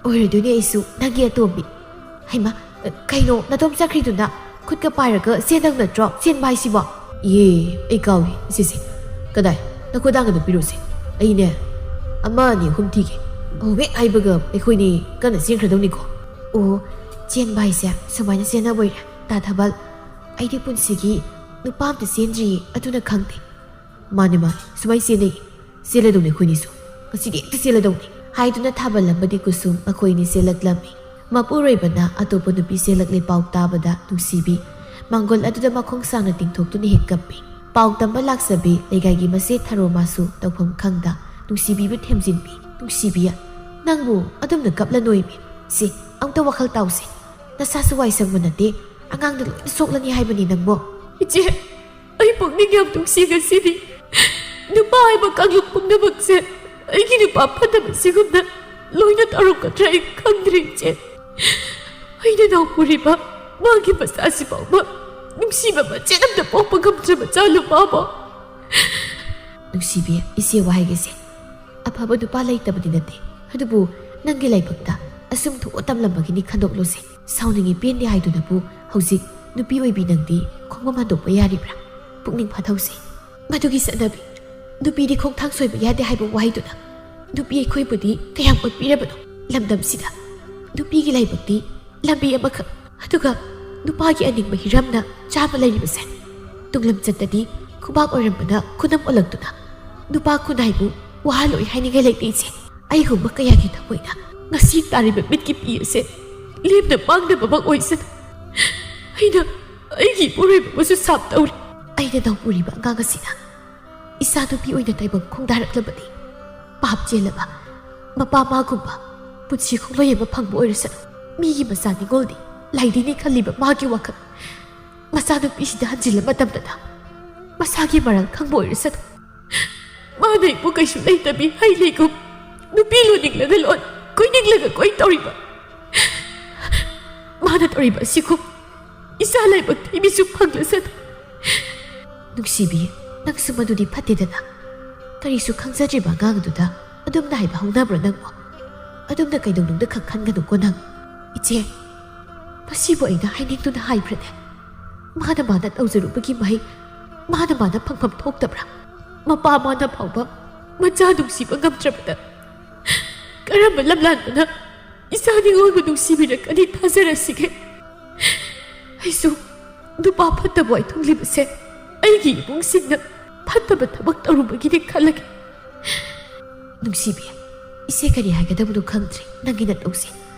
ꯑꯣꯏꯔꯗꯣꯏꯅꯦ ꯑꯩꯁꯨ ꯅꯪꯒꯤ ꯑꯇꯣꯝꯕꯤ꯫ ꯍꯩꯃꯥ, ꯀꯩꯅꯣ ꯅꯇꯣꯝ ꯆꯠꯈ꯭ꯔꯤꯗꯨꯅ? ꯈꯨꯠꯀ ꯄꯥꯏꯔꯒ ꯆꯦꯟꯗꯧ ꯅꯠꯇ꯭ꯔꯣ ꯆꯦꯟꯕ ꯍꯥꯏꯁꯤꯕꯣ? ꯌꯦ, ꯑꯩ ꯀꯥꯎꯏ꯫ ꯁꯤꯁꯦ, ꯀꯗꯥꯏ? ꯅꯈꯨꯗꯥꯡ ꯑꯗꯨ ꯄꯤꯔꯛꯎꯁꯦ꯫ ꯑꯩꯅꯦ, ꯑꯃ ꯑꯅꯤ ꯑꯍꯨꯝ ꯊꯤꯒꯦ꯫ ꯑꯣ, ꯍꯦꯛ ꯍꯥꯏꯕꯒ ꯑꯩꯈꯣꯏꯅꯤ ꯀꯟꯅ ꯆꯦꯟꯈ꯭ꯔꯗꯧꯅꯤꯀꯣ꯫ ꯑꯣ, ꯆꯦꯟꯕ ꯍꯥꯏꯁꯦ ꯁꯨꯃꯥꯏꯅ ꯆꯦꯟꯅꯕ ꯑꯣꯏꯔꯦ꯫ ꯇꯥ ꯊꯥꯕꯜ, ꯑꯩꯗꯤ ꯄꯨꯟꯁꯤꯒꯤ ꯅꯨꯄꯥ ꯑꯝꯇ ꯆꯦꯟꯗ꯭ꯔꯤꯌꯦ, ꯑꯗꯨꯅ ꯈꯪꯗꯦ꯫ ꯃꯥꯅꯦ, ꯃꯥꯅꯦ, ꯁꯨꯃꯥꯏꯅ ꯆꯦꯟꯅꯩ꯫ ꯆꯦꯜꯂꯗꯧꯅꯤ ꯑꯩꯈꯣꯏꯅꯤꯁꯨ꯫ ꯉꯁꯤꯗꯤ ꯍꯦꯛꯇ ꯆꯦꯜꯂꯗꯧꯅꯤ꯫ ꯍꯥꯏꯗꯨꯅ ꯊꯥꯕꯜ ꯑꯃꯗꯤ ꯀꯨꯁꯨꯝ ꯃꯈꯣꯏꯅꯤ ꯆꯦꯜꯂꯛꯂꯝꯃꯤ꯫ ꯃꯄꯨꯔꯣꯏꯕꯅ ꯑꯇꯣꯞꯄ ꯅꯨꯄꯤ ꯆꯦꯜꯂꯛꯂꯦ ꯄꯥꯎ ꯇꯥꯕꯗ ꯅꯨꯡꯁꯤꯕꯤ ꯃꯥꯡꯒꯣꯜ ꯑꯗꯨꯗ ꯃꯈꯣꯡ ꯁꯥꯡꯅ ꯇꯤꯡꯊꯣꯛꯇꯨꯅ ꯍꯦꯛ ꯀꯞꯄꯤ꯫ ꯄꯥꯎ ꯇꯝꯕ ꯂꯥꯛꯆꯕꯤ ꯂꯩꯀꯥꯏꯒꯤ ꯃꯆꯦ ꯊꯔꯣ ꯃꯥꯁꯨ ꯇꯧꯐꯝ ꯈꯪꯗ ꯅꯨꯡꯁꯤꯕꯤꯕꯨ ꯊꯦꯝꯖꯤꯟꯕꯤ꯫ ꯅꯨꯡꯁꯤꯕꯤ, ꯅꯪꯕꯨ ꯑꯗꯨꯝꯅ ꯀꯞꯂꯅꯣꯏꯃꯤ꯫ ꯁꯤ, ꯑꯃꯨꯛꯇ ꯋꯥꯈꯜ ꯇꯥꯎꯁꯦ꯫ ꯅꯁꯥꯁꯨ ꯋꯥꯏ ꯁꯪꯕ ꯅꯠꯇꯦ, ꯑꯉꯥꯡꯗ ꯂꯣꯏꯅ ꯁꯣꯛꯂꯅꯤ ꯍꯥꯏꯕꯅꯤ ꯅꯪꯕꯣ꯫ ꯏꯆꯦ, ꯑꯩ ꯄꯨꯛꯅꯤꯡ ꯌꯥꯝ ꯅꯨꯡꯁꯤ ꯉꯁꯤꯗꯤ꯫ ꯅꯨꯄꯥ ꯍꯥꯏꯕ ꯀꯥꯡꯂꯨꯞ ꯄꯨꯝꯅꯃꯛꯁꯦ ꯑꯩꯒꯤ ꯅꯨꯄꯥ ꯐꯠꯇꯕꯁꯤꯒꯨꯝꯅ ꯂꯣꯏꯅ ꯇꯧꯔꯝꯒꯗ꯭ꯔꯥ ꯑꯩ ꯈꯪꯗ꯭ꯔꯦ, ꯏꯆꯦ꯫ ꯑꯩꯅ ꯅꯥꯎ ꯄꯨꯔꯤꯕ ꯃꯥꯒꯤ ꯃꯆꯥꯁꯤ ꯐꯥꯎꯕ ꯅꯨꯡꯁꯤꯕ ꯃꯆꯦꯠ ꯑꯝꯇ ꯄꯣꯛꯄ ꯉꯝꯗ꯭ꯔꯕ ꯖꯥꯠꯂꯣ ꯃꯥꯕꯣ? ꯅꯨꯡꯁꯤꯕꯤ, ꯏꯆꯦ ꯋꯥ ꯍꯥꯏꯒꯦꯁꯦ꯫ ꯑꯐꯕ ꯅꯨꯄꯥ ꯂꯩꯇꯕꯗꯤ ꯅꯠꯇꯦ, ꯑꯗꯨꯕꯨ ꯅꯪꯒꯤ ꯂꯥꯏꯕꯛꯇ ꯑꯁꯨꯝ ꯊꯣꯛꯑ ꯇꯝꯂꯝꯕꯒꯤꯅꯤ ꯈꯟꯗꯣꯛꯂꯣꯁꯦ꯫ ꯁꯥꯎꯅꯤꯡꯉꯤ ꯄꯦꯟꯗꯦ ꯍꯥꯏꯗꯨꯅꯕꯨ ꯍꯧꯖꯤꯛ ꯅꯨꯄꯤ ꯑꯣꯏꯕꯤ ꯅꯪꯗꯤ ꯈꯣꯡꯕꯝ ꯍꯟꯗꯣꯛꯄ ꯌꯥꯔꯤꯕ꯭ꯔꯥ? ꯄꯨꯛꯅꯤꯡ ꯐꯥꯊꯧꯁꯦ꯫ ꯃꯗꯨꯒꯤ ꯆꯠꯅꯕꯤ, ꯅꯨꯄꯤꯗꯤ ꯈꯣꯡꯊꯥꯡ ꯁꯣꯏꯕ ꯌꯥꯗꯦ ꯍꯥꯏꯕ ꯋꯥꯍꯩꯗꯨꯅ ꯅꯨꯄꯤ ꯑꯩꯈꯣꯏꯕꯨꯗꯤ ꯀꯌꯥꯝ ꯑꯣꯠꯄꯤꯔꯕꯅꯣ? ꯂꯝꯗꯝꯁꯤꯗ ꯅꯨꯄꯤꯒꯤ ꯂꯥꯏꯕꯛꯇꯤ ꯂꯝꯕꯤ ꯑꯃꯈꯛ, ꯑꯗꯨꯒ ꯅꯨꯄꯥꯒꯤ ꯑꯅꯤꯡꯕ ꯍꯤꯔꯝꯅ ꯆꯥꯕ ꯂꯩꯔꯤꯕꯁꯦ꯫ ꯇꯨꯡꯂꯝꯆꯠꯇꯗꯤ ꯈꯨꯕꯥꯛ ꯑꯣꯏꯔꯝꯕꯅ ꯈꯨꯅꯝ ꯑꯣꯜꯂꯛꯇꯨꯅ ꯅꯨꯄꯥ ꯈꯨꯟꯅꯥꯏꯕꯨ ꯋꯥꯍꯜꯂꯣꯏ ꯍꯥꯏꯅꯤꯡꯉꯥꯏ ꯂꯩꯇꯦ, ꯏꯆꯦ꯫ ꯑꯩꯒꯨꯝꯕ ꯀꯌꯥꯒꯤ ꯊꯃꯣꯏꯅ ꯉꯁꯤ ꯇꯥꯔꯤꯕ ꯃꯤꯠꯀꯤ ꯄꯤ ꯑꯁꯦ ꯂꯦꯝꯅ ꯃꯥꯡꯗꯕꯃꯛ ꯑꯣꯏꯁꯅꯨ꯫ ꯑꯩꯅ ꯑꯩꯒꯤ ꯏꯄꯨꯔꯣꯏꯕꯕꯨꯁꯨ ꯁꯥꯞ ꯇꯧꯔꯤ꯫ ꯑꯩꯅ ꯅꯧꯄꯨꯔꯤꯕ ꯑꯉꯥꯡ ꯑꯁꯤꯅ ꯏꯆꯥ ꯅꯨꯄꯤ ꯑꯣꯏꯅ ꯇꯥꯏꯕꯪ ꯈꯣꯡꯗꯥꯔꯛꯂꯕꯗꯤ, ꯄꯥꯞ ꯆꯦꯜꯂꯕ ꯃꯄꯥ ꯃꯥꯒꯨꯝꯕ ꯄꯨꯟꯁꯤ ꯈꯣꯡꯂꯣꯏ ꯑꯃ ꯐꯪꯕ ꯑꯣꯏꯔꯁꯅꯨ꯫ ꯃꯤꯒꯤ ꯃꯆꯥ ꯅꯤꯉꯣꯜꯗꯤ ꯂꯥꯏꯗꯤꯅꯤ ꯈꯜꯂꯤꯕ ꯃꯥꯒꯤ ꯋꯥꯈꯜ ꯃꯆꯥꯅꯨꯄꯤꯁꯤꯗ ꯍꯟꯖꯤꯜꯂ ꯃꯇꯝꯗꯅ ꯃꯁꯥꯒꯤ ꯃꯔꯜ ꯈꯪꯕ ꯑꯣꯏꯔꯁꯅꯨ꯫ ꯃꯥꯅ ꯑꯩꯕꯨ ꯀꯩꯁꯨ ꯂꯩꯇꯕꯤ, ꯍꯩ ꯂꯩꯒꯨꯝ, ꯅꯨꯄꯤ ꯂꯣꯟꯅꯤꯡꯂꯒ ꯂꯣꯟ, ꯀꯣꯏꯅꯤꯡꯂꯒ ꯀꯣꯏ ꯇꯧꯔꯤꯕ ꯃꯥꯅ ꯇꯧꯔꯤꯕ ꯑꯁꯤꯒꯨꯝ ꯏꯆꯥ ꯂꯥꯏꯕꯛ ꯊꯤꯕꯤꯁꯨ ꯐꯪꯂꯁꯅꯨ꯫ ꯅꯨꯡꯁꯤꯕꯤ, ꯅꯪꯁꯨ ꯃꯗꯨꯗꯤ ꯐꯠꯇꯦꯗꯅ꯫ ꯀꯔꯤꯁꯨ ꯈꯪꯖꯗ꯭ꯔꯤꯕ ꯑꯉꯥꯡ ꯑꯗꯨꯗ ꯑꯗꯨꯝꯅ ꯍꯥꯏꯕ ꯍꯧꯅꯕ꯭ꯔꯣ ꯅꯪꯕꯨ? ꯑꯗꯨꯝꯅ ꯀꯩꯗꯧꯅꯨꯡꯗ ꯈꯛ ꯈꯟꯒꯅꯨꯀꯣ ꯅꯪ꯫ ꯏꯆꯦ, ꯃꯁꯤꯕꯨ ꯑꯩꯅ ꯍꯥꯏꯅꯤꯡꯗꯨꯅ ꯍꯥꯏꯕ꯭ꯔꯅꯦ? ꯃꯥꯅ ꯃꯥꯅ ꯇꯧꯖꯔꯨꯕꯒꯤ ꯃꯍꯩ ꯃꯥꯅ ꯃꯥꯅ ꯐꯪꯐꯝ ꯊꯣꯛꯇꯕ꯭ꯔꯥ? ꯃꯄꯥ ꯃꯥꯅ ꯐꯥꯎꯕ ꯃꯆꯥ ꯅꯨꯡꯁꯤꯕ ꯉꯝꯗ꯭ꯔꯕꯗ ꯀꯔꯝꯕ ꯂꯝꯂꯥꯟꯕꯅ ꯏꯆꯥ ꯅꯤꯉꯣꯜꯕꯨ ꯅꯨꯡꯁꯤꯕꯤꯔꯛꯀꯅꯤ ꯊꯥꯖꯔꯁꯤꯒꯦ? ꯑꯩꯁꯨ ꯅꯨꯄꯥ ꯐꯠꯇꯕ ꯋꯥꯏꯊꯨꯡꯂꯤꯕꯁꯦ ꯑꯩꯒꯤ ꯏꯃꯨꯡꯁꯤꯡꯅ ꯐꯠꯇꯕ ꯊꯕꯛ ꯇꯧꯔꯨꯕꯒꯤꯅꯤ ꯈꯜꯂꯒꯦ꯫ ꯅꯨꯡꯁꯤꯕꯤ, ꯏꯆꯦ ꯀꯔꯤ ꯍꯥꯏꯒꯗꯕꯅꯣ ꯈꯪꯗ꯭ꯔꯦ꯫ ꯅꯪꯒꯤ ꯅꯇꯧꯁꯦ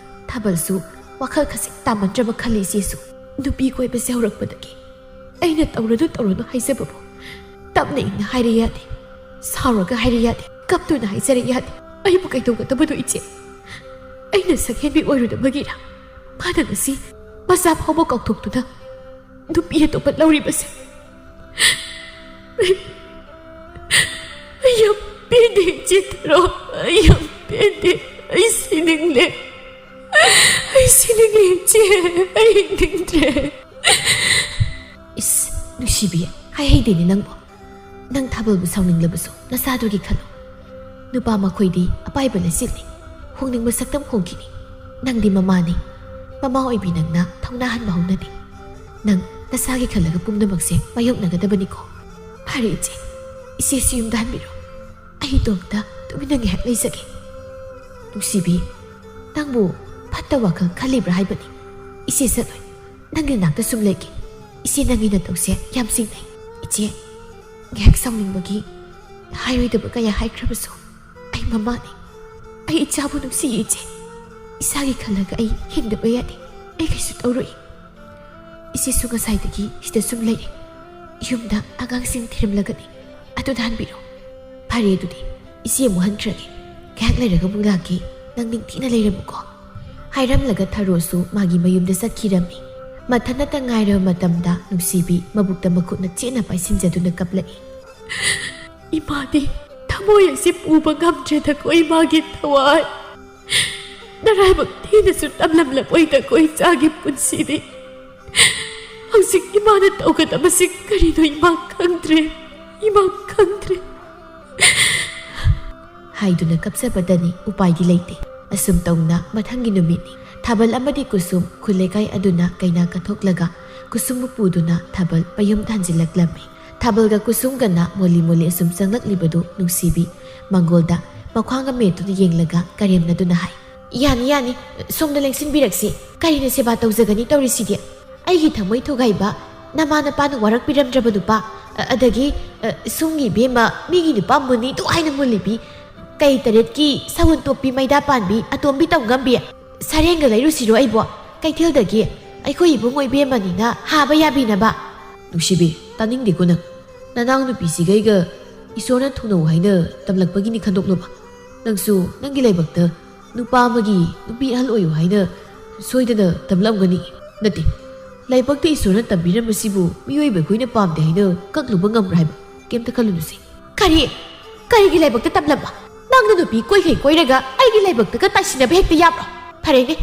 ꯊꯥꯕꯜꯁꯨ ꯋꯥꯈꯜ ꯈꯖꯤꯛ ꯇꯥꯃꯟꯗ꯭ꯔꯕ ꯈꯜꯂꯤ ꯏꯆꯦꯁꯨ꯫ ꯅꯨꯄꯤ ꯀꯣꯏꯕꯁꯦ ꯍꯧꯔꯛꯄꯗꯒꯤ ꯑꯩꯅ ꯇꯧꯔꯅꯨ ꯇꯧꯔꯅꯨ ꯍꯥꯏꯖꯕꯕꯨ ꯇꯞꯅ ꯏꯪꯅ ꯍꯥꯏꯔꯦ ꯌꯥꯗꯦ, ꯁꯥꯎꯔꯒ ꯍꯥꯏꯔꯦ ꯌꯥꯗꯦ, ꯀꯞꯇꯨꯅ ꯍꯥꯏꯖꯔꯦ ꯌꯥꯗꯦ꯫ ꯑꯩꯕꯨ ꯀꯩꯗꯧꯒꯗꯕꯅꯣ ꯏꯆꯦ? ꯑꯩꯅ ꯁꯛꯍꯦꯟꯕꯤ ꯑꯣꯏꯔꯨꯗꯕꯒꯤꯔ ꯃꯥꯅ ꯉꯁꯤ ꯃꯆꯥ ꯐꯥꯎꯕ ꯀꯥꯎꯊꯣꯛꯇꯨꯅ ꯅꯨꯄꯤ ꯑꯇꯣꯞꯄ ꯂꯧꯔꯤꯕꯁꯦ? ꯑꯩ, ꯑꯩ ꯌꯥꯝ ꯄꯦꯟꯗꯦ ꯏꯆꯦ ꯊꯔꯣ, ꯑꯩ ꯌꯥꯝ ꯄꯦꯟꯗꯦ꯫ ꯑꯩ ꯁꯤꯅꯤꯡꯂꯦ, ꯑꯩ ꯁꯤꯅꯤꯡꯂꯦ ꯏꯆꯦ, ꯑꯩ ꯍꯤꯡꯅꯤꯡꯗ꯭ꯔꯦ꯫ ꯏꯁ, ꯅꯨꯡꯁꯤꯕꯤ, ꯍꯥꯏꯍꯩꯗꯦꯅꯦ ꯅꯪꯕꯨ꯫ ꯅꯪ ꯊꯥꯕꯜꯕꯨ ꯁꯥꯎꯅꯤꯡꯂꯕꯁꯨ ꯅꯆꯥꯗꯨꯒꯤ ꯈꯜꯂꯨ꯫ ꯅꯨꯄꯥ ꯃꯈꯣꯏꯗꯤ ꯑꯄꯥꯏꯕ ꯂꯩꯆꯤꯜꯅꯤ, ꯍꯣꯡꯅꯤꯡꯕ ꯁꯛꯇꯝ ꯍꯣꯡꯈꯤꯅꯤ꯫ ꯅꯪꯗꯤ ꯃꯃꯥꯅꯤ, ꯃꯃꯥ ꯑꯣꯏꯕꯤ ꯅꯪꯅ ꯊꯧꯅꯥ ꯍꯟꯕ ꯍꯧꯅꯗꯦ꯫ ꯅꯪ ꯅꯁꯥꯒꯤ ꯈꯜꯂꯒ ꯄꯨꯝꯅꯃꯛꯁꯦ ꯃꯥꯌꯣꯛꯅꯒꯗꯕꯅꯤꯀꯣ꯫ ꯐꯔꯦ ꯏꯆꯦ, ꯏꯆꯦꯁꯨ ꯌꯨꯝꯗ ꯍꯟꯕꯤꯔꯣ꯫ ꯑꯩ ꯏꯇꯣꯝꯇ ꯇꯨꯃꯤꯟꯅ ꯉꯥꯏꯍꯥꯛ ꯂꯩꯖꯒꯦ꯫ ꯅꯨꯡꯁꯤꯕꯤ, ꯅꯪꯕꯨ ꯐꯠꯇ ꯋꯥꯈꯜ ꯈꯜꯂꯤꯕ꯭ꯔꯥ ꯍꯥꯏꯕꯅꯤ꯫ ꯏꯆꯦ ꯆꯠꯂꯣꯏ, ꯅꯪꯒꯤ ꯅꯥꯛꯇ ꯁꯨꯝ ꯂꯩꯒꯦ꯫ ꯏꯆꯦ ꯅꯪꯒꯤ ꯅꯇꯧꯁꯦ ꯌꯥꯝ ꯆꯤꯡꯅꯩ꯫ ꯏꯆꯦ, ꯉꯥꯏꯍꯥꯛ ꯁꯥꯎꯅꯤꯡꯕꯒꯤ ꯍꯥꯏꯔꯣꯏꯗꯕ ꯀꯌꯥ ꯍꯥꯏꯈ꯭ꯔꯕꯁꯨ ꯑꯩ ꯃꯃꯥꯅꯤ꯫ ꯑꯩ ꯏꯆꯥꯕꯨ ꯅꯨꯡꯁꯤꯌꯦ ꯏꯆꯦ꯫ ꯏꯁꯥꯒꯤ ꯈꯜꯂꯒ ꯑꯩ ꯍꯤꯡꯗꯕ ꯌꯥꯗꯦ꯫ ꯑꯩ ꯀꯩꯁꯨ ꯇꯧꯔꯣꯏ꯫ ꯏꯆꯦꯁꯨ ꯉꯁꯥꯏꯗꯒꯤ ꯁꯤꯗ ꯁꯨꯝ ꯂꯩꯔꯦ꯫ ꯌꯨꯝꯗ ꯑꯉꯥꯡꯁꯤꯡ ꯊꯤꯔꯝꯂꯒꯅꯤ꯫ ꯑꯗꯨꯗ ꯍꯟꯕꯤꯔꯣ꯫ ꯐꯔꯦ, ꯑꯗꯨꯗꯤ ꯏꯆꯦ ꯑꯃꯨꯛ ꯍꯟꯈ꯭ꯔꯒꯦ꯫ ꯉꯥꯏꯍꯥꯛ ꯂꯩꯔꯒ ꯑꯃꯨꯛ ꯂꯥꯛꯀꯦ꯫ ꯅꯪ ꯅꯤꯡꯊꯤꯅ ꯂꯩꯔꯝꯃꯨꯀꯣ꯫ ꯍꯥꯏꯔꯝꯂꯒ ꯊꯔꯣꯁꯨ ꯃꯥꯒꯤ ꯃꯌꯨꯝꯗ ꯆꯠꯈꯤꯔꯝꯃꯤ꯫ ꯃꯊꯟꯇ ꯉꯥꯏꯔꯕ ꯃꯇꯝꯗ ꯅꯨꯡꯁꯤꯕꯤ ꯃꯕꯨꯛꯇ ꯃꯈꯨꯠꯅ ꯆꯦꯠꯅ ꯄꯥꯏꯁꯤꯟꯖꯗꯨꯅ ꯀꯞꯂꯛꯏ꯫ "ꯏꯃꯥꯗꯤ ꯊꯃꯣꯏ ꯑꯁꯤ ꯄꯨꯕ ꯉꯝꯗ꯭ꯔꯦꯗꯀꯣ, ꯏꯃꯥꯒꯤ ꯊꯋꯥꯏ꯫ ꯅꯔꯥꯏꯕꯛ ꯊꯤꯅꯁꯨ ꯇꯝꯂꯝꯂꯕꯣꯏꯗꯀꯣ ꯏꯆꯥꯒꯤ ꯄꯨꯟꯁꯤꯗꯤ꯫ ꯍꯧꯖꯤꯛ ꯏꯃꯥꯅ ꯇꯧꯒꯗꯕꯁꯤ ꯀꯔꯤꯅꯣ ꯏꯃꯥ ꯈꯪꯗ꯭ꯔꯦ, ꯏꯃꯥ ꯈꯪꯗ꯭ꯔꯦ" ꯍꯥꯏꯗꯨꯅ ꯀꯞꯆꯕꯗꯅꯤ, ꯎꯄꯥꯏꯗꯤ ꯂꯩꯇꯦ꯫ ꯑꯁꯨꯝ ꯇꯧꯅ ꯃꯊꯪꯒꯤ ꯅꯨꯃꯤꯠꯅꯤ꯫ ꯊꯥꯕꯜ ꯑꯃꯗꯤ ꯀꯨꯁꯨꯝ ꯈꯨꯜ ꯂꯩꯀꯥꯏ ꯑꯗꯨꯅ ꯀꯩꯅꯥ ꯀꯠꯊꯣꯛꯂꯒ ꯀꯨꯁꯨꯝꯕꯨ ꯄꯨꯗꯨꯅ ꯊꯥꯕꯜ ꯃꯌꯨꯝꯗ ꯍꯟꯖꯤꯜꯂꯛꯂꯝꯃꯤ꯫ ꯊꯥꯕꯜꯒ ꯀꯨꯁꯨꯝꯒꯅ ꯃꯣꯜꯂꯤ ꯃꯣꯜꯂꯤ ꯑꯁꯨꯝ ꯆꯪꯂꯛꯂꯤꯕꯗꯨ ꯅꯨꯡꯁꯤꯕꯤ ꯃꯪꯒꯣꯜꯗ ꯃꯈ꯭ꯋꯥꯡꯒ ꯃꯦꯠꯇꯨꯅ ꯌꯦꯡꯂꯒ ꯀꯔꯦꯝꯅꯗꯨꯅ ꯍꯥꯏ, "ꯌꯥꯅꯤ, ꯌꯥꯅꯤ, ꯁꯣꯝꯗ ꯂꯦꯡꯁꯤꯟꯕꯤꯔꯛꯁꯤ꯫ ꯀꯔꯤꯅ ꯁꯦꯕꯥ ꯇꯧꯖꯒꯅꯤ ꯇꯧꯔꯤꯁꯤꯗꯤ? ꯑꯩꯒꯤ ꯊꯃꯣꯏ ꯊꯨꯒꯥꯏꯕ ꯅꯃꯥ ꯅꯄꯥꯅ ꯋꯥꯔꯛꯄꯤꯔꯝꯗ꯭ꯔꯕ ꯅꯨꯄꯥ, ꯑ-, ꯑꯗꯒꯤ, ꯑ, ꯁꯣꯝꯒꯤ ꯏꯕꯦꯝꯃ ꯃꯤꯒꯤ ꯅꯨꯄꯥ ꯃꯨꯅꯤꯗꯨ ꯍꯥꯏꯅ ꯃꯨꯜꯂꯤꯕꯤ, ꯀꯩ ꯇꯔꯦꯠꯀꯤ ꯁꯎꯟ ꯇꯣꯛꯄꯤ ꯃꯩꯗꯥ ꯄꯥꯟꯕꯤ ꯑꯇꯣꯝꯕꯤ ꯇꯧꯉꯝꯕꯤ, ꯁꯔꯦꯡꯒ ꯂꯩꯔꯨꯁꯤꯔꯣ ꯑꯩꯕꯣ? ꯀꯩꯊꯦꯜꯗꯒꯤ ꯑꯩꯈꯣꯏ ꯏꯕꯨꯡꯉꯣ ꯏꯕꯦꯝꯃꯅꯤꯅ ꯍꯥꯕ ꯌꯥꯕꯤꯅꯕ?" "ꯅꯨꯡꯁꯤꯕꯤ, ꯇꯥꯅꯤꯡꯗꯦꯀꯣ ꯅꯪ꯫ ꯅꯅꯥꯎ ꯅꯨꯄꯤꯁꯤꯒ ꯑꯩꯒ ꯏꯁꯣꯔꯅ ꯊꯨꯡꯅꯧ ꯍꯥꯏꯅ ꯇꯝꯂꯛꯄꯒꯤꯅꯤ ꯈꯟꯗꯣꯛꯂꯣꯕ꯫ ꯅꯪꯁꯨ ꯅꯪꯒꯤ ꯂꯥꯏꯕꯛꯇ ꯅꯨꯄꯥ ꯑꯃꯒꯤ ꯅꯨꯄꯤ ꯑꯍꯜ ꯑꯣꯏꯌꯨ ꯍꯥꯏꯅ ꯁꯣꯏꯗꯅ ꯇꯝꯂꯝꯒꯅꯤ꯫ ꯅꯠꯇꯦ, ꯂꯥꯏꯕꯛꯇ ꯏꯁꯣꯔꯅ ꯇꯝꯕꯤꯔꯝꯕꯁꯤꯕꯨ ꯃꯤꯑꯣꯏꯕ ꯑꯩꯈꯣꯏꯅ ꯄꯥꯝꯗꯦ ꯍꯥꯏꯅ ꯀꯛꯂꯨꯕ ꯉꯝꯕ꯭ꯔꯥ ꯍꯥꯏꯕ? ꯀꯩꯝꯇ ꯈꯜꯂꯨꯅꯨꯁꯦ꯫" "ꯀꯔꯤ? ꯀꯔꯤꯒꯤ ꯂꯥꯏꯕꯛꯇ ꯇꯝꯂꯝꯕ? ꯅꯪꯅ ꯅꯨꯄꯤ ꯀꯣꯏꯈꯩ ꯀꯣꯏꯔꯒ ꯑꯩꯒꯤ ꯂꯥꯏꯕꯛꯇꯒ ꯇꯥꯏꯁꯤꯟꯅꯕ ꯍꯦꯛꯇ ꯌꯥꯕ꯭ꯔꯣ? ꯐꯔꯦꯅꯦ,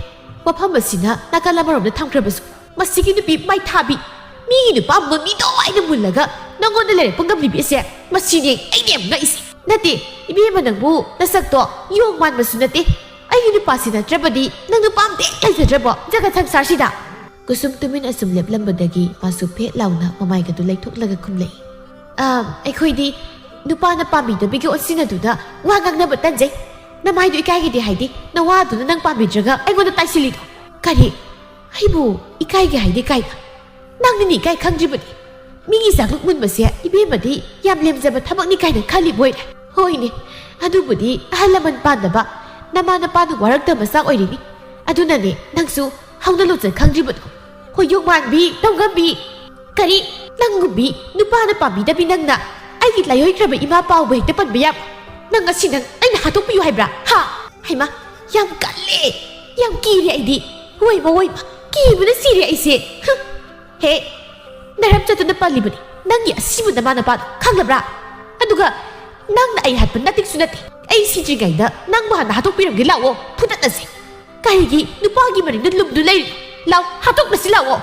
ꯋꯥꯐꯝ ꯑꯁꯤꯅ ꯅꯥꯀꯜ ꯑꯃꯔꯣꯝꯗ ꯊꯝꯈ꯭ꯔꯕꯁꯨ, ꯃꯁꯤꯒꯤ ꯅꯨꯄꯤ ꯃꯥꯏꯊꯥꯕꯤ, ꯃꯤꯒꯤ ꯅꯨꯄꯥ ꯃꯃꯤꯗꯣ ꯍꯥꯏꯅ ꯃꯨꯜꯂꯒ ꯅꯪꯉꯣꯟꯗ ꯂꯩꯔꯛꯄ ꯉꯝꯂꯤꯕꯤ ꯑꯁꯦ, ꯃꯁꯤꯅꯦ ꯑꯩꯅ ꯌꯥꯝ ꯉꯛꯏꯁꯦ꯫ ꯅꯠꯇꯦ, ꯏꯕꯦꯝꯃ ꯅꯪꯕꯨ ꯅꯁꯛꯇꯣ ꯌꯣꯡ ꯃꯥꯟꯕꯁꯨ ꯅꯠꯇꯦ꯫ ꯑꯩꯒꯤ ꯅꯨꯄꯥꯁꯤ ꯅꯠꯇ꯭ꯔꯕꯗꯤ ꯅꯪ ꯅꯨꯄꯥ ꯑꯝꯇ ꯍꯦꯛ ꯂꯩꯖꯗ꯭ꯔꯕꯣ ꯖꯒꯠ ꯁꯪꯁꯥꯔꯁꯤꯗ?" ꯀꯨꯁꯨꯝ ꯇꯨꯃꯤꯟ ꯑꯁꯨꯝ ꯂꯦꯞꯂꯝꯕꯗꯒꯤ ꯃꯥꯁꯨ ꯐꯦꯠ ꯂꯥꯎꯅ ꯃꯃꯥꯏꯒꯗꯨ ꯂꯩꯊꯣꯛꯂꯒ ꯈꯨꯝꯂꯛꯏ꯫ "ꯑ, ꯑꯩꯈꯣꯏꯗꯤ ꯅꯨꯄꯥꯅ ꯄꯥꯝꯕꯤꯗꯕꯒꯤ ꯑꯣꯟꯁꯤꯟꯅꯗꯨꯅ ꯋꯥ ꯉꯥꯡꯅꯕ ꯇꯟꯖꯩ꯫ ꯅꯃꯥꯏꯗꯨ ꯏꯀꯥꯏꯒꯤꯗꯦ ꯍꯥꯏꯗꯤ ꯅꯋꯥꯗꯨꯅ ꯅꯪ ꯄꯥꯝꯕꯤꯗ꯭ꯔꯒ ꯑꯩꯉꯣꯟꯗ ꯇꯥꯏꯁꯤꯜꯂꯤꯗꯣ꯫ ꯀꯔꯤ? ꯑꯩꯕꯨ ꯏꯀꯥꯏꯒꯦ ꯍꯥꯏꯗꯤ ꯀꯥꯏꯅ? ꯅꯪꯅꯤꯅꯦ ꯏꯀꯥꯏ ꯈꯪꯗ꯭ꯔꯤꯕꯗꯤ꯫ ꯃꯤꯒꯤ ꯆꯥꯛꯂꯨꯛ ꯃꯨꯟꯕꯁꯦ ꯏꯕꯦꯝꯃꯗꯤ ꯌꯥꯝ ꯂꯦꯝꯖꯕ ꯊꯕꯛꯅꯤ ꯀꯥꯏꯅ ꯈꯜꯂꯤꯕ ꯑꯣꯏꯔꯦ꯫ ꯍꯣꯏꯅꯦ, ꯑꯗꯨꯕꯨꯗꯤ ꯑꯍꯜ ꯂꯃꯟ ꯄꯥꯟꯗꯕ ꯅꯃꯥ ꯅꯄꯥꯅ ꯋꯥꯔꯛꯇꯕ ꯃꯆꯥ ꯑꯣꯏꯔꯤꯅꯤ꯫ ꯑꯗꯨꯅꯅꯦ ꯅꯪꯁꯨ ꯍꯧꯅ ꯂꯣꯟꯆꯠ ꯈꯪꯗ꯭ꯔꯤꯕꯗꯣ꯫ ꯍꯣꯏ, ꯌꯣꯡ ꯃꯥꯟꯕꯤ, ꯇꯧꯉꯝꯕꯤ꯫ ꯀꯔꯤ? ꯅꯪꯒꯨꯝꯕꯤ ꯅꯨꯄꯥꯅ ꯄꯥꯝꯕꯤꯗꯕꯤ ꯅꯪꯅ ꯑꯩꯒꯤ ꯂꯥꯏꯍꯣꯏꯈ꯭ꯔꯕ ꯏꯃꯥ ꯄꯥꯎꯕ ꯍꯦꯛꯇ ꯄꯟꯕ ꯌꯥꯕ? ꯅꯪ ꯉꯁꯤ ꯅꯪ ꯑꯩꯅ ꯍꯥꯠꯇꯣꯛꯄꯤꯌꯨ ꯍꯥꯏꯕ꯭ꯔꯥ? ꯍꯥ? ꯍꯩꯃꯥ, ꯌꯥꯝ ꯀꯜꯂꯦ, ꯌꯥꯝ ꯀꯤꯔꯦ ꯑꯩꯗꯤ꯫ ꯍꯣꯏꯃ, ꯍꯣꯏꯃ, ꯀꯤꯕꯅ ꯁꯤꯔꯦ ꯑꯩꯁꯦ꯫ ꯍꯨꯝ꯫ ꯍꯦ, ꯅꯔꯝ ꯆꯠꯇꯨꯅ ꯄꯜꯂꯤꯕꯅꯤ ꯅꯪꯒꯤ ꯑꯁꯤꯕꯨ ꯅꯃꯥ ꯅꯄꯥꯗꯣ, ꯈꯪꯂꯕ꯭ꯔꯥ? ꯑꯗꯨꯒ ꯅꯪꯅ ꯑꯩ ꯍꯥꯠꯄ ꯅꯠꯇꯤꯛꯁꯨ ꯅꯠꯇꯦ꯫ ꯑꯩ ꯁꯤꯗ꯭ꯔꯤꯉꯩꯗ ꯅꯪꯕꯨ ꯍꯥꯟꯅ ꯍꯥꯠꯇꯣꯛꯄꯤꯔꯝꯒꯦ, ꯂꯥꯛꯑꯣ, ꯐꯨꯗꯠꯅꯁꯤ꯫ ꯀꯔꯤꯒꯤ ꯅꯨꯄꯥꯒꯤ ꯃꯅꯤꯡꯗ ꯂꯨꯝꯗꯨ ꯂꯩꯔꯤ? ꯂꯥꯎ, ꯍꯥꯠꯇꯣꯛꯅꯁꯤ ꯂꯥꯛꯑꯣ꯫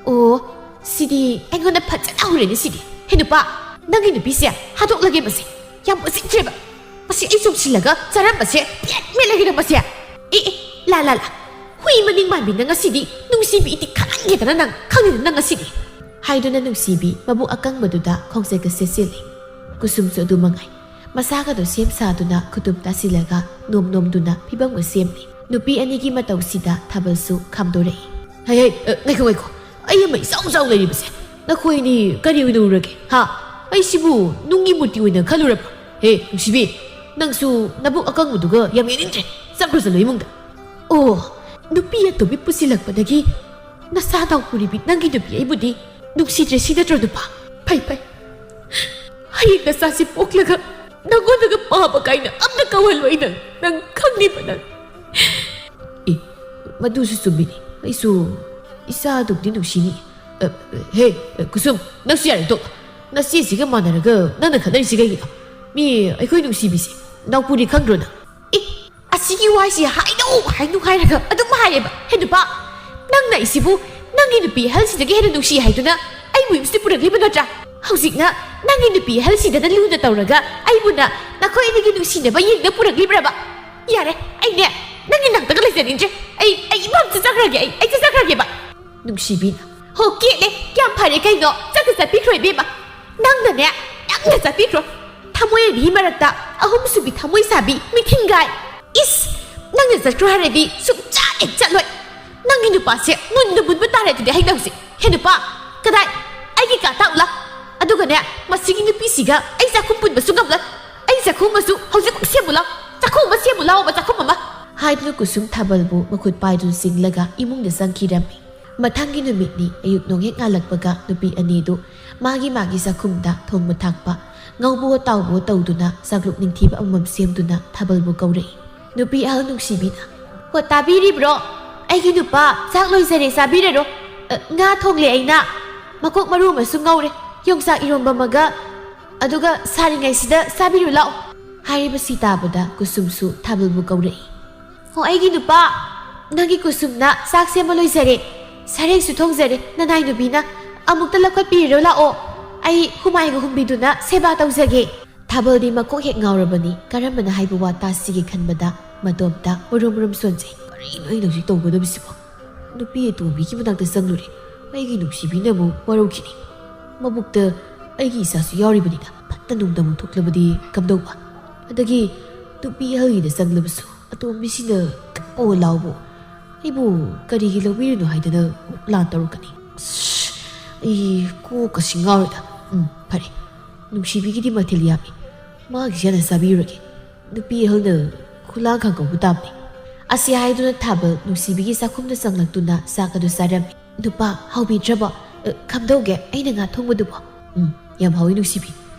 ꯑꯣ, ꯁꯤꯗꯤ ꯑꯩꯉꯣꯟꯗ ꯐꯖꯅ ꯍꯧꯔꯦꯅꯦ ꯁꯤꯗꯤ꯫ ꯍꯦ ꯅꯨꯄꯥ, ꯅꯪꯒꯤ ꯅꯨꯄꯤꯁꯦ ꯍꯥꯠꯇꯣꯛꯂꯒꯦ ꯃꯁꯦ꯫ ꯌꯥꯝ ꯎꯁꯤꯠꯇ꯭ꯔꯦꯕ꯫ ꯃꯁꯤ ꯑꯩ ꯆꯣꯡꯁꯤꯜꯂꯒ ꯆꯥꯔꯝꯕꯁꯦ ꯄꯦꯠ ꯃꯦꯠꯂꯒꯦ ꯅꯪ ꯃꯁꯦ꯫ ꯑꯦ, ꯑꯦ, ꯂꯥ, ꯂꯥ, ꯂꯥ꯫ ꯍꯨꯏ ꯃꯅꯤꯡ ꯃꯥꯟꯕꯤ ꯅꯪ ꯉꯁꯤꯗꯤ ꯅꯨꯡꯁꯤꯕꯤ ꯏꯇꯤ ꯈꯪꯍꯟꯒꯦꯗꯅ ꯅꯪ, ꯈꯪꯉꯤꯗꯅ ꯅꯪ ꯉꯁꯤꯗꯤ꯫ ꯍꯥꯏꯗꯨꯅ ꯅꯨꯡꯁꯤꯕꯤ ꯃꯕꯨꯛ ꯑꯀꯪꯕꯗꯨꯗ ꯈꯣꯡꯆꯠꯀ ꯁꯦꯠꯆꯤꯜꯂꯤ꯫ ꯀꯨꯁꯨꯝꯁꯨ ꯑꯗꯨ ꯃꯉꯥꯏ꯫ ꯃꯁꯥꯒꯗꯣ ꯁꯦꯝ ꯁꯥꯗꯨꯅ ꯈꯨꯇꯨꯝ ꯇꯥꯁꯤꯜꯂꯒ ꯅꯣꯝ ꯅꯣꯝꯗꯨꯅ ꯐꯤꯕꯝꯒ ꯁꯦꯝꯂꯤ꯫ ꯅꯨꯄꯤ ꯑꯅꯤꯒꯤ ꯃꯇꯧꯁꯤꯗ ꯊꯥꯕꯜꯁꯨ ꯈꯥꯝꯗꯣꯔꯛꯏ꯫ ꯍꯩ, ꯍꯩ, ꯑ, ꯉꯥꯏꯈꯣ, ꯉꯥꯏꯈꯣ꯫ ꯑꯩ ꯑꯃ ꯏꯆꯥꯎ ꯆꯥꯎ ꯂꯩꯔꯤꯕꯁꯦ꯫ ꯅꯈꯣꯏ ꯑꯅꯤ ꯀꯔꯤ ꯑꯣꯏꯅ ꯎꯔꯒꯦ? ꯍꯥ? ꯑꯩꯁꯤꯕꯨ ꯅꯨꯡꯒꯤ ꯃꯨꯔꯇꯤ ꯑꯣꯏꯅ ꯈꯜꯂꯨꯔꯕ? ꯍꯦ, ꯅꯨꯡꯁꯤꯕꯤ, ꯅꯪꯁꯨ ꯅꯕꯨꯛ ꯑꯀꯪꯕꯗꯨꯒ ꯌꯥꯝ ꯌꯦꯡꯅꯤꯡꯗ꯭ꯔꯦ꯫ ꯆꯪꯈ꯭ꯔꯣ ꯆꯠꯂꯣ ꯏꯃꯨꯡꯗ꯫ ꯑꯣ, ꯅꯨꯄꯤ ꯑꯇꯣꯝꯕꯤ ꯄꯨꯁꯤꯜꯂꯛꯄꯗꯒꯤ ꯅꯁꯥ ꯅꯥꯎꯄꯨꯔꯤꯕꯤ ꯅꯪꯒꯤ ꯅꯨꯄꯤ ꯑꯩꯕꯨꯗꯤ ꯅꯨꯡꯁꯤꯗ꯭ꯔꯦ ꯁꯤ ꯅꯠꯇ꯭ꯔꯣ ꯅꯨꯄꯥ? ꯐꯩ, ꯐꯩ꯫ ꯍꯌꯦꯡ ꯅꯆꯥꯁꯤ ꯄꯣꯛꯂꯒ ꯅꯪꯉꯣꯟꯗꯒ ꯄꯥꯕ ꯀꯥꯏꯅ ꯑꯝꯇ ꯀꯧꯍꯜꯂꯣꯏ ꯅꯪ꯫ ꯅꯪ ꯈꯪꯅꯤꯕ ꯅꯪ꯫ ꯑꯦ, ꯃꯗꯨꯁꯨ ꯆꯨꯝꯃꯤꯅꯤ꯫ ꯑꯩꯁꯨ ꯏꯆꯥ ꯑꯗꯨꯕꯨꯗꯤ ꯅꯨꯡꯁꯤꯅꯤ꯫ ꯑ, ꯍꯦ, ꯑ, ꯀꯨꯁꯨꯝ, ꯅꯪꯁꯨ ꯌꯥꯔꯦ ꯇꯣꯛ꯫ ꯅꯆꯦꯁꯤꯒ ꯃꯥꯟꯅꯔꯒ ꯅꯪꯅ ꯈꯠꯅꯔꯤꯁꯤ ꯀꯩꯒꯤꯅꯣ? ꯃꯤ ꯑꯩꯈꯣꯏ ꯅꯨꯡꯁꯤꯕꯤꯁꯦ ꯅꯥꯎꯄꯨꯅꯤ ꯈꯪꯗ꯭ꯔꯣ ꯅꯪ? ꯑꯦ, ꯑꯁꯤꯒꯤ ꯋꯥꯁꯤ ꯍꯥꯏꯅꯧ, ꯍꯥꯏꯅꯧ ꯍꯥꯏꯔꯒ ꯑꯗꯨꯝ ꯍꯥꯏꯌꯦꯕ꯫ ꯍꯦ ꯅꯨꯄꯥ, ꯅꯪꯅ ꯑꯩꯁꯤꯕꯨ ꯅꯪꯒꯤ ꯅꯨꯄꯤ ꯑꯍꯜꯁꯤꯗꯒꯤ ꯍꯦꯟꯅ ꯅꯨꯡꯁꯤ ꯍꯥꯏꯗꯨꯅ ꯑꯩꯕꯨ ꯌꯨꯝꯁꯤꯗ ꯄꯨꯔꯛꯂꯤꯕ ꯅꯠꯇ꯭ꯔꯥ? ꯍꯧꯖꯤꯛꯅ ꯅꯪꯒꯤ ꯅꯨꯄꯤ ꯑꯍꯜꯁꯤꯗꯅ ꯂꯨꯅ ꯇꯧꯔꯒ ꯑꯩꯕꯨꯅ ꯅꯈꯣꯏ ꯑꯅꯤꯒꯤ ꯅꯨꯡꯁꯤꯅꯕ ꯌꯦꯡꯅ ꯄꯨꯔꯛꯂꯤꯕ꯭ꯔꯕ? ꯌꯥꯔꯦ, ꯑꯩꯅꯦ ꯅꯪꯒꯤ ꯅꯥꯛꯇꯒ ꯂꯩꯖꯅꯤꯡꯗ꯭ꯔꯦ꯫ ꯑꯩ, ꯑꯩ ꯏꯃꯥꯝ ꯆꯠꯆꯈ꯭ꯔꯒꯦ, ꯑꯩ, ꯑꯩ ꯆꯠꯆꯈ꯭ꯔꯒꯦꯕ꯫ ꯅꯨꯡꯁꯤꯕꯤꯅ, ꯍꯣ, ꯀꯦꯠꯂꯦ, ꯀꯌꯥꯝ ꯐꯔꯦ ꯀꯩꯅꯣ? ꯆꯠꯇ ꯆꯠꯄꯤꯈ꯭ꯔꯣ ꯏꯕꯦꯝꯃ꯫ ꯅꯪꯅꯅꯦ, ꯅꯪꯅ ꯆꯠꯄꯤꯈ꯭ꯔꯣ꯫ ꯊꯃꯣꯏ ꯑꯅꯤꯒꯤ ꯃꯔꯛꯇ ꯑꯍꯨꯝꯁꯨꯕꯤ ꯊꯃꯣꯏ ꯁꯥꯕꯤ ꯃꯤꯊꯤꯡꯒꯥꯏ꯫ ꯏꯁ, ꯅꯪꯅ ꯆꯠꯈ꯭ꯔꯣ ꯍꯥꯏꯔꯗꯤ ꯁꯨꯡꯆꯠ ꯍꯦꯛ ꯆꯠꯂꯣꯏ꯫ ꯅꯪꯒꯤ ꯅꯨꯄꯥꯁꯦ ꯃꯨꯟꯗ ꯃꯨꯟꯕ ꯇꯥꯔꯦ ꯑꯗꯨꯗꯤ ꯍꯩꯅꯧꯁꯦ꯫ ꯍꯦ ꯅꯨꯄꯥ, ꯀꯗꯥꯏ? ꯑꯩꯒꯤ ꯀꯥ ꯇꯥꯛꯎꯂꯥ? ꯑꯗꯨꯒꯅꯦ, ꯃꯁꯤꯒꯤ ꯅꯨꯄꯤꯁꯤꯒ ꯑꯩ ꯆꯥꯛꯈꯨꯝ ꯄꯨꯟꯕꯁꯨ ꯉꯝꯂꯣꯏ꯫ ꯑꯩ ꯆꯥꯛꯈꯨꯝ ꯑꯃꯁꯨ ꯍꯧꯖꯤꯛꯃꯛ ꯁꯦꯝꯃꯨ ꯂꯥꯎ꯫ ꯆꯥꯛꯈꯨꯝ ꯑꯃ ꯁꯦꯝꯃꯨ ꯂꯥꯎꯕ, ꯆꯥꯛꯈꯨꯝ ꯑꯃ꯫ ꯍꯥꯏꯗꯨꯅ ꯀꯨꯁꯨꯝ ꯊꯥꯕꯜꯕꯨ ꯃꯈꯨꯠ ꯄꯥꯏꯗꯨꯅ ꯆꯤꯡꯂꯒ ꯏꯃꯨꯡꯗ ꯆꯪꯈꯤꯔꯝꯃꯤ꯫ ꯃꯊꯪꯒꯤ ꯅꯨꯃꯤꯠꯅꯤ꯫ ꯑꯌꯨꯛ ꯅꯣꯡꯍꯦꯛ ꯉꯥꯜꯂꯛꯄꯒ ꯅꯨꯄꯤ ꯑꯅꯤꯗꯨ ꯃꯥꯒꯤ ꯃꯥꯒꯤ ꯆꯥꯛꯈꯨꯝꯗ ꯊꯣꯡꯕ ꯊꯥꯛꯄ, ꯉꯧꯕꯑꯣ ꯇꯥꯎꯕꯑꯣ ꯇꯧꯗꯨꯅ ꯆꯥꯛꯂꯨꯛ ꯅꯤꯡꯊꯤꯕ ꯑꯃꯃꯝ ꯁꯦꯝꯗꯨꯅ ꯊꯥꯕꯜꯕꯨ ꯀꯧꯔꯛꯏ꯫ ꯅꯨꯄꯤ ꯑꯍꯜ ꯅꯨꯡꯁꯤꯕꯤꯅ, "ꯍꯣ, ꯇꯥꯕꯤꯔꯤꯕ꯭ꯔꯣ? ꯑꯩꯒꯤ ꯅꯨꯄꯥ, ꯆꯥꯛ ꯂꯣꯏꯖꯔꯦ, ꯆꯥꯕꯤꯔꯔꯣ꯫ ꯑ, ꯉꯥ ꯊꯣꯡꯂꯦ ꯑꯩꯅ꯫ ꯃꯀꯣꯛ ꯃꯔꯨ ꯑꯃꯁꯨ ꯉꯧꯔꯦ꯫ ꯌꯣꯡꯆꯥꯛ ꯏꯔꯣꯝꯕ ꯑꯃꯒ, ꯑꯗꯨꯒ ꯁꯥꯔꯤꯉꯩꯁꯤꯗ ꯆꯥꯕꯤꯔꯨ ꯂꯥꯛꯑꯣ"꯫ ꯍꯥꯏꯔꯤꯕꯁꯤ ꯇꯥꯕꯗ ꯀꯨꯁꯨꯝꯁꯨ ꯊꯥꯕꯜꯕꯨ ꯀꯧꯔꯛꯏ꯫ "ꯍꯣ, ꯑꯩꯒꯤ ꯅꯨꯄꯥ, ꯅꯪꯒꯤ ꯀꯨꯁꯨꯝꯅ ꯆꯥꯛ ꯁꯦꯝꯕ ꯂꯣꯏꯖꯔꯦ꯫ ꯁꯔꯦꯡꯁꯨ ꯊꯣꯡꯖꯔꯦ꯫ ꯅꯅꯥꯏ ꯅꯨꯄꯤꯅ ꯑꯃꯨꯛꯇ ꯂꯧꯈꯠꯄꯤꯔꯣ ꯂꯥꯛꯑꯣ꯫ ꯑꯩ ꯍꯨꯃꯥꯏꯒ ꯍꯨꯝꯕꯤꯗꯨꯅ ꯁꯦꯕꯥ ꯇꯧꯖꯒꯦ"꯫ ꯊꯥꯕꯜꯗꯤ ꯃꯀꯣꯛ ꯍꯦꯛ ꯉꯥꯎꯔꯕꯅꯤ꯫ ꯀꯔꯝꯕꯅ ꯍꯥꯏꯕ ꯋꯥ ꯇꯥꯁꯤꯒꯦ ꯈꯟꯕꯗ ꯃꯇꯣꯝꯇ ꯃꯨꯔꯨꯝ ꯃꯨꯔꯨꯝ ꯁꯣꯟꯖꯩ꯫ "ꯀꯔꯤꯅꯣ ꯑꯩꯅ ꯍꯧꯖꯤꯛ ꯇꯧꯒꯗꯕꯁꯤꯕꯣ? ꯅꯨꯄꯤ ꯑꯇꯣꯝꯕꯤꯒꯤ ꯃꯅꯥꯛꯇ ꯆꯪꯂꯨꯔꯦ꯫ ꯑꯩꯒꯤ ꯅꯨꯡꯁꯤꯕꯤꯅ ꯑꯃꯨꯛ ꯋꯥꯔꯧꯈꯤꯅꯤ꯫ ꯃꯕꯨꯛꯇ ꯑꯩꯒꯤ ꯏꯆꯥꯁꯨ ꯌꯥꯎꯔꯤꯕꯅꯤꯅ ꯐꯠꯇ ꯅꯨꯡꯗ ꯑꯃꯨꯛ ꯊꯣꯛꯂꯕꯗꯤ ꯀꯝꯗꯧꯕ? ꯑꯗꯒꯤ ꯅꯨꯄꯤ ꯑꯍꯜꯒꯤꯗ ꯆꯪꯂꯕꯁꯨ ꯑꯇꯣꯝꯕꯤꯁꯤꯅ ꯀꯞꯄꯣ ꯂꯥꯎꯕꯣ꯫ ꯑꯩꯕꯨ ꯀꯔꯤꯒꯤ ꯂꯧꯕꯤꯔꯤꯅꯣ ꯍꯥꯏꯗꯅ ꯑꯃꯨꯛ ꯂꯥꯟ ꯇꯧꯔꯛꯀꯅꯤ꯫ ꯑꯁ, ꯑꯩ ꯀꯣꯛꯀꯁꯤ ꯉꯥꯎꯔꯦꯗ꯫ ꯎꯝ, ꯐꯔꯦ꯫ ꯅꯨꯡꯁꯤꯕꯤꯒꯤꯗꯤ ꯃꯊꯦꯜ ꯌꯥꯝꯃꯤ꯫ ꯃꯥꯒꯤꯁꯤ ꯍꯥꯟꯅ ꯆꯥꯕꯤꯔꯨꯔꯒꯦ"꯫ ꯅꯨꯄꯤ ꯑꯍꯜꯅ ꯈꯨꯂꯥꯡ ꯈꯪꯍꯧꯕ ꯇꯥꯕꯅꯤ꯫ ꯑꯁꯤ ꯍꯥꯏꯗꯨꯅ ꯊꯥꯕꯜ ꯅꯨꯡꯁꯤꯕꯤꯒꯤ ꯆꯥꯛꯈꯨꯝꯗ ꯆꯪꯂꯛꯇꯨꯅ ꯆꯥꯛ ꯑꯗꯨ ꯆꯥꯔꯝꯃꯤ꯫ "ꯅꯨꯄꯥ, ꯍꯥꯎꯕꯤꯗ꯭ꯔꯕꯣ? ꯑ, ꯀꯝꯗꯧꯒꯦ ꯑꯩꯅ ꯉꯥ ꯊꯣꯡꯕꯗꯨꯕꯣ?" "ꯎꯝ, ꯌꯥꯝ ꯍꯥꯎꯋꯤ ꯅꯨꯡꯁꯤꯕꯤ꯫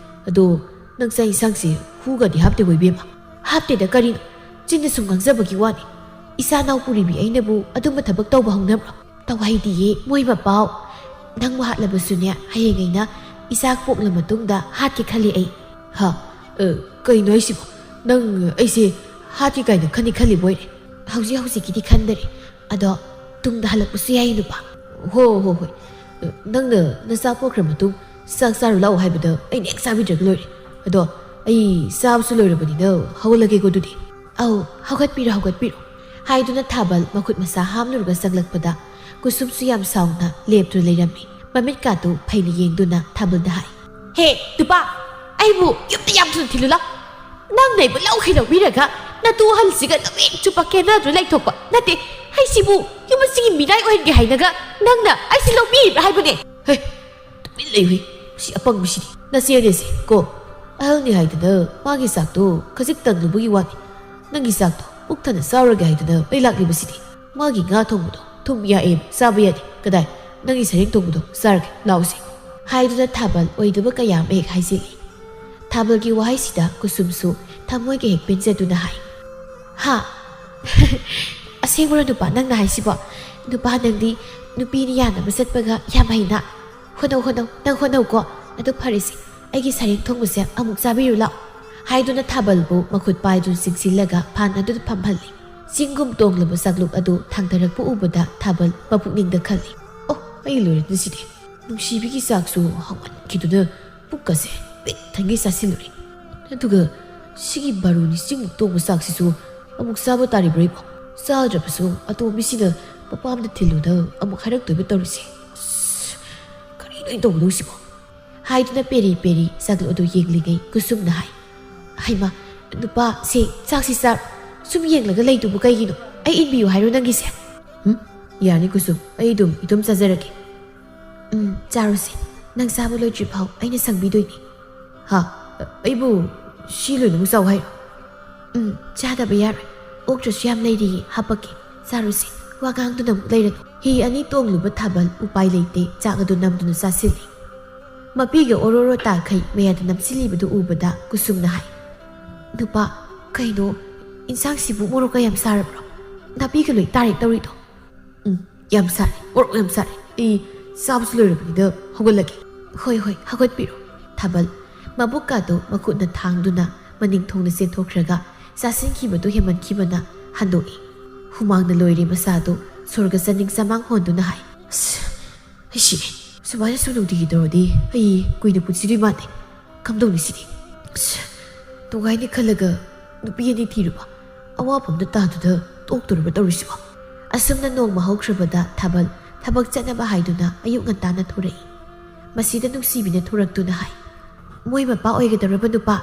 ꯑꯗꯣ ꯅꯪ ꯆꯥꯛ ꯏꯟꯁꯥꯡꯁꯦ ꯍꯨꯒꯗꯤ ꯍꯥꯞꯇꯦꯀꯣ ꯏꯕꯦꯝꯃ?" "ꯍꯥꯞꯇꯦꯗ, ꯀꯔꯤꯅꯣ? ꯆꯤꯟꯗ ꯁꯨꯝ ꯉꯥꯡꯖꯕꯒꯤ ꯋꯥꯅꯤ꯫ ꯏꯆꯥ ꯅꯥꯎ ꯄꯨꯔꯤꯕꯤ ꯑꯩꯅꯕꯨ ꯑꯗꯨꯝꯕ ꯊꯕꯛ ꯇꯧꯕ ꯍꯧꯅꯕ꯭ꯔꯣ? ꯇꯧꯍꯩꯗꯤꯌꯦ ꯃꯣꯏ ꯃꯄꯥꯎ꯫ ꯅꯪꯕꯨ ꯍꯥꯠꯂꯕꯁꯨꯅꯦ, ꯍꯌꯦꯡ ꯑꯩꯅ ꯏꯆꯥ ꯄꯣꯛꯂ ꯃꯇꯨꯡꯗ ꯍꯥꯠꯀꯦ ꯈꯜꯂꯤ ꯑꯩ"꯫ "ꯍꯥ? ꯑ, ꯀꯩꯅꯣ ꯍꯥꯏꯁꯤꯕꯣ? ꯅꯪ ꯑꯩꯁꯦ ꯍꯥꯠꯀꯦ ꯀꯥꯏꯅ ꯈꯟꯗꯤ ꯈꯜꯂꯤꯕꯣꯏꯔꯦ"꯫ "ꯍꯧꯖꯤꯛ ꯍꯧꯖꯤꯛꯀꯤꯗꯤ ꯈꯟꯗꯔꯦ꯫ ꯑꯗꯣ ꯇꯨꯡꯗ ꯍꯜꯂꯛꯄꯁꯨ ꯌꯥꯏ, ꯅꯨꯄꯥ"꯫ "ꯍꯣ, ꯍꯣ, ꯍꯣꯏ꯫ ꯑ, ꯅꯪꯅ ꯅꯆꯥ ꯄꯣꯛꯈ꯭ꯔ ꯃꯇꯨꯡ ꯆꯥꯛ ꯆꯥꯔꯨ ꯂꯥꯛꯑꯣ ꯍꯥꯏꯕꯗ ꯑꯩꯅ ꯍꯦꯛ ꯆꯥꯕꯤꯗ꯭ꯔꯒ ꯂꯣꯏꯔꯦ꯫ ꯑꯗꯣ ꯑꯩ ꯆꯥꯕꯁꯨ ꯂꯣꯏꯔꯕꯅꯤꯅ ꯍꯧꯒꯠꯂꯒꯦꯀꯣ ꯑꯗꯨꯗꯤ"꯫ "ꯑꯧ, ꯍꯧꯒꯠꯄꯤꯔꯣ, ꯍꯧꯒꯠꯄꯤꯔꯣ"꯫ ꯍꯥꯏꯗꯨꯅ ꯊꯥꯕꯜ ꯃꯈꯨꯠ ꯃꯁꯥ ꯍꯥꯝꯂꯨꯔꯒ ꯆꯪꯂꯛꯄꯗ ꯀꯨꯁꯨꯝꯁꯨ ꯌꯥꯝ ꯁꯥꯎꯅ ꯂꯦꯞꯇꯨꯅ ꯂꯩꯔꯝꯃꯤ꯫ ꯃꯃꯤꯠꯀꯥꯗꯨ ꯐꯩꯅ ꯌꯦꯡꯗꯨꯅ ꯊꯥꯕꯜꯗ ꯍꯥꯏ, "ꯍꯦ, ꯅꯨꯄꯥ, ꯑꯩꯕꯨ ꯌꯨꯝꯗ ꯌꯥꯝ ꯊꯨꯅ ꯊꯤꯜꯂꯨ ꯂꯥꯎ꯫ ꯅꯪꯅ ꯑꯩꯕꯨ ꯂꯧꯈꯤ ꯂꯧꯕꯤꯔꯒ ꯅꯇꯨ ꯑꯍꯜꯁꯤꯒ ꯅꯨꯃꯤꯠ ꯆꯨꯞꯄ ꯀꯦꯅꯗꯨꯅ ꯂꯩꯊꯣꯛꯄ ꯅꯠꯇꯦ꯫ ꯑꯩꯁꯤꯕꯨ ꯌꯨꯝ ꯑꯁꯤꯒꯤ ꯃꯤꯅꯥꯏ ꯑꯣꯏꯍꯟꯒꯦ ꯍꯥꯏꯅꯒ ꯅꯪꯅ ꯑꯩꯁꯤ ꯂꯧꯕꯤꯔꯤꯕ꯭ꯔꯥ ꯍꯥꯏꯕꯅꯦ?" "ꯍꯦ, ꯇꯨꯃꯤꯟ ꯂꯩꯌꯨꯍꯦ, ꯁꯤ ꯑꯄꯪꯕꯁꯤꯗꯤ꯫ ꯅꯆꯦꯅꯦꯁꯦ ꯀꯣ, ꯑꯍꯜꯅꯤ ꯍꯥꯏꯗꯅ ꯃꯥꯒꯤ ꯆꯥꯛꯇꯣ ꯈꯖꯤꯛꯇꯪ ꯂꯨꯕꯒꯤ ꯋꯥꯅꯤ꯫ ꯅꯪꯒꯤ ꯆꯥꯛꯇꯣ ꯄꯨꯛ ꯊꯟꯅ ꯆꯥꯎꯔꯒꯦ ꯍꯥꯏꯗꯅ ꯑꯩ ꯂꯥꯛꯂꯤꯕꯁꯤꯗꯤ꯫ ꯃꯥꯒꯤ ꯉꯥ ꯊꯣꯡꯕꯗꯣ ꯊꯨꯝ ꯌꯥꯛꯑꯦ, ꯆꯥꯕ ꯌꯥꯗꯦ꯫ "ꯀꯗꯥꯏ? ꯅꯪꯒꯤ ꯁꯔꯦꯡ ꯊꯣꯡꯕꯗꯣ ꯆꯥꯔꯒꯦ, ꯂꯥꯛꯎꯁꯦ," ꯍꯥꯏꯗꯨꯅ ꯊꯥꯕꯜ ꯑꯣꯏꯗꯕ ꯀꯌꯥ ꯑꯃ ꯍꯦꯛ ꯍꯥꯏꯖꯤꯜꯂꯤ꯫ ꯊꯥꯕꯜꯒꯤ ꯋꯥꯍꯩꯁꯤꯗ ꯀꯨꯁꯨꯝꯁꯨ ꯊꯃꯣꯏꯒ ꯍꯦꯛ ꯄꯦꯟꯖꯗꯨꯅ ꯍꯥꯏ, "ꯍꯥ? ꯑꯁꯦꯡꯕꯔꯣ ꯅꯨꯄꯥ ꯅꯪꯅ ꯍꯥꯏꯁꯤꯕꯣ? ꯅꯨꯄꯥ ꯅꯪꯗꯤ ꯅꯨꯄꯤꯅ ꯌꯥꯅꯕ ꯆꯠꯄꯒ ꯌꯥꯝ ꯍꯩꯅ꯫ ꯍꯣꯠꯅꯧ, ꯍꯣꯠꯅꯧ, ꯅꯪ ꯍꯣꯠꯅꯧꯀꯣ꯫ ꯑꯗꯨ ꯐꯔꯦꯁꯦ, ꯑꯩꯒꯤ ꯁꯔꯦꯡ ꯊꯣꯡꯕꯁꯦ ꯑꯃꯨꯛ ꯆꯥꯕꯤꯔꯨ ꯂꯥꯛꯑꯣ," ꯍꯥꯏꯗꯨꯅ ꯊꯥꯕꯜꯕꯨ ꯃꯈꯨꯠ ꯄꯥꯏꯗꯨꯅ ꯆꯤꯡꯁꯤꯜꯂꯒ ꯐꯥꯟ ꯑꯗꯨꯗ ꯐꯝꯍꯜꯂꯤ꯫ ꯆꯤꯡꯒꯨꯝ ꯇꯣꯡꯂꯕ ꯆꯥꯛꯂꯨꯛ ꯑꯗꯨ ꯊꯥꯡꯊꯔꯛꯄ ꯎꯕꯗ ꯊꯥꯕꯜ ꯃꯄꯨꯛꯅꯤꯡꯗ ꯈꯜꯂꯤ, "ꯑꯣ, ꯑꯩ ꯂꯣꯏꯔꯦ ꯉꯁꯤꯗꯤ꯫ ꯅꯨꯡꯁꯤꯕꯤꯒꯤ ꯆꯥꯛꯁꯨ ꯍꯥꯎꯃꯟꯈꯤꯗꯨꯅ ꯄꯨꯛꯀꯁꯦ ꯄꯤꯛ ꯊꯟꯒꯩ ꯆꯥꯁꯤꯜꯂꯨꯔꯦ꯫ ꯑꯗꯨꯒ ꯁꯤꯒꯤ ꯕꯥꯔꯨꯅꯤ ꯆꯤꯡꯃꯨꯛ ꯇꯣꯡꯕ ꯆꯥꯛꯁꯤꯁꯨ ꯑꯃꯨꯛ ꯆꯥꯕ ꯇꯥꯔꯤꯕ꯭ꯔꯥ ꯏꯕꯣ? ꯆꯥꯗ꯭ꯔꯕꯁꯨ ꯑꯇꯣꯝꯕꯤꯁꯤꯅ ꯃꯄꯥꯝꯗ ꯊꯤꯜꯂꯨꯅ ꯑꯃꯨꯛ ꯍꯥꯏꯔꯛꯇꯣꯏꯕ ꯇꯧꯔꯤꯁꯦ꯫ ꯑꯁ, ꯀꯔꯤꯅꯣ ꯑꯩꯅ ꯇꯧꯒꯗꯧꯁꯤꯕꯣ?" ꯍꯥꯏꯗꯨꯅ ꯄꯦꯔꯤ ꯄꯦꯔꯤ ꯆꯥꯛꯂꯨꯛ ꯑꯗꯨ ꯌꯦꯡꯂꯤꯉꯩ ꯀꯨꯁꯨꯝꯅ ꯍꯥꯏ, "ꯍꯩꯃꯥ, ꯅꯨꯄꯥ, ꯁꯦ, ꯆꯥꯛꯁꯤ ꯆꯥꯔꯣ꯫ ꯁꯨꯝ ꯌꯦꯡꯂꯒ ꯂꯩꯗꯨꯕꯨ ꯀꯩꯒꯤꯅꯣ? ꯑꯩ ꯏꯟꯕꯤꯌꯨ ꯍꯥꯏꯔꯣ ꯅꯪꯒꯤꯁꯦ?" "ꯎꯝ, ꯌꯥꯅꯤ ꯀꯨꯁꯨꯝ, ꯑꯩ ꯑꯗꯨꯝ ꯏꯇꯣꯝ ꯆꯥꯖꯔꯒꯦ꯫" "ꯎꯝ, ꯆꯥꯔꯣꯁꯦ꯫ ꯅꯪ ꯆꯥꯕ ꯂꯣꯏꯗ꯭ꯔꯤ ꯐꯥꯎ ꯑꯩꯅ ꯁꯪꯕꯤꯗꯣꯏꯅꯤ꯫" "ꯍꯥ? ꯑꯩꯕꯨ ꯁꯤ ꯂꯣꯏꯅꯃꯛ ꯆꯥꯎ ꯍꯥꯏꯔꯣ?" "ꯎꯝ, ꯆꯥꯗꯕ ꯌꯥꯔꯣꯏ꯫ ꯑꯣꯛꯇ꯭ꯔꯁꯨ ꯌꯥꯝ ꯂꯩꯔꯤꯌꯦ, ꯍꯥꯄꯛꯀꯦ꯫ ꯆꯥꯔꯨꯁꯦ, ꯋꯥ ꯉꯥꯡꯗꯨꯅ ꯑꯃꯨꯛ ꯂꯩꯔꯅꯨ꯫" ꯍꯤ ꯑꯅꯤ ꯇꯣꯡꯂꯨꯕ ꯊꯥꯕꯜ ꯎꯄꯥꯏ ꯂꯩꯇꯦ, ꯆꯥꯛ ꯑꯗꯨ ꯅꯝꯗꯨꯅ ꯆꯥꯁꯤꯜꯂꯤ꯫ ꯃꯄꯤꯒ ꯑꯣꯔꯣꯔꯣ ꯇꯥꯈꯩ ꯃꯌꯥꯗ ꯅꯝꯁꯤꯜꯂꯤꯕꯗꯨ ꯎꯕꯗ ꯀꯨꯁꯨꯝꯅ ꯍꯥꯏ, "ꯅꯨꯄꯥ, ꯀꯩꯅꯣ, ꯏꯟꯁꯥꯡꯁꯤꯕꯨ ꯃꯣꯔꯣꯛꯀ ꯌꯥꯝ ꯁꯥꯔꯕ꯭ꯔꯣ? ꯅꯥꯄꯤꯒ ꯂꯣꯏ ꯇꯥꯔꯦ ꯇꯧꯔꯤꯗꯣ?" "ꯎꯝ, ꯌꯥꯝ ꯁꯥꯔꯦ, ꯃꯣꯔꯣꯛ ꯌꯥꯝ ꯁꯥꯔꯦ꯫ ꯑꯩ ꯆꯥꯕꯁꯨ ꯂꯣꯏꯔꯕꯅꯤꯗ ꯍꯧꯒꯠꯂꯒꯦ꯫" "ꯍꯣꯏ, ꯍꯣꯏ, ꯍꯧꯒꯠꯄꯤꯔꯣ꯫" ꯊꯥꯕꯜ ꯃꯕꯨꯛꯀꯥꯗꯨ ꯃꯈꯨꯠꯅ ꯊꯥꯡꯗꯨꯅ ꯃꯅꯤꯡ ꯊꯣꯡꯗ ꯆꯦꯟꯊꯣꯛꯈ꯭ꯔꯒ ꯆꯥꯁꯤꯟꯈꯤꯕꯗꯨ ꯍꯦꯟꯃꯟꯈꯤꯕꯅ ꯍꯟꯗꯣꯛꯏ꯫ ꯍꯨꯃꯥꯡꯅ ꯂꯣꯏꯔꯦ ꯃꯁꯥꯗꯨ꯫ ꯁꯣꯔꯒ ꯆꯥꯅꯤꯡ ꯆꯃꯥꯡ ꯍꯣꯟꯗꯨꯅ ꯍꯥꯏ, "ꯑꯁ, ꯑꯩ ꯁꯤꯔꯦ꯫ ꯁꯨꯃꯥꯏꯅ ꯁꯨꯝ ꯅꯨꯡꯇꯤꯒꯤ ꯇꯧꯔꯗꯤ ꯑꯩ ꯀꯨꯏꯅ ꯄꯨꯟꯁꯤꯗꯣꯏ ꯃꯥꯟꯗꯦ꯫ ꯀꯝꯗꯧꯅꯤ ꯁꯤꯗꯤ? ꯑꯁ, ꯅꯨꯡꯉꯥꯏꯅꯤ ꯈꯜꯂꯒ ꯅꯨꯄꯤ ꯑꯅꯤ ꯊꯤꯔꯨꯕ, ꯑꯋꯥꯕ ꯑꯝꯗ ꯇꯥꯗꯨꯗ ꯇꯣꯛꯇꯣꯔꯤꯕ ꯇꯧꯔꯤꯁꯤꯕꯣ?" ꯑꯁꯨꯝꯅ ꯅꯣꯡꯃ ꯍꯧꯈ꯭ꯔꯕꯗ ꯊꯥꯕꯜ ꯊꯕꯛ ꯆꯠꯅꯕ ꯍꯥꯏꯗꯨꯅ ꯑꯌꯨꯛ ꯉꯟꯇꯥꯅ ꯊꯣꯔꯛꯏ꯫ ꯃꯁꯤꯗ ꯅꯨꯡꯁꯤꯕꯤꯅ ꯊꯣꯔꯛꯇꯨꯅ ꯍꯥꯏ, "ꯃꯣꯏ ꯃꯄꯥ ꯑꯣꯏꯒꯗꯧꯔꯕ ꯅꯨꯄꯥ,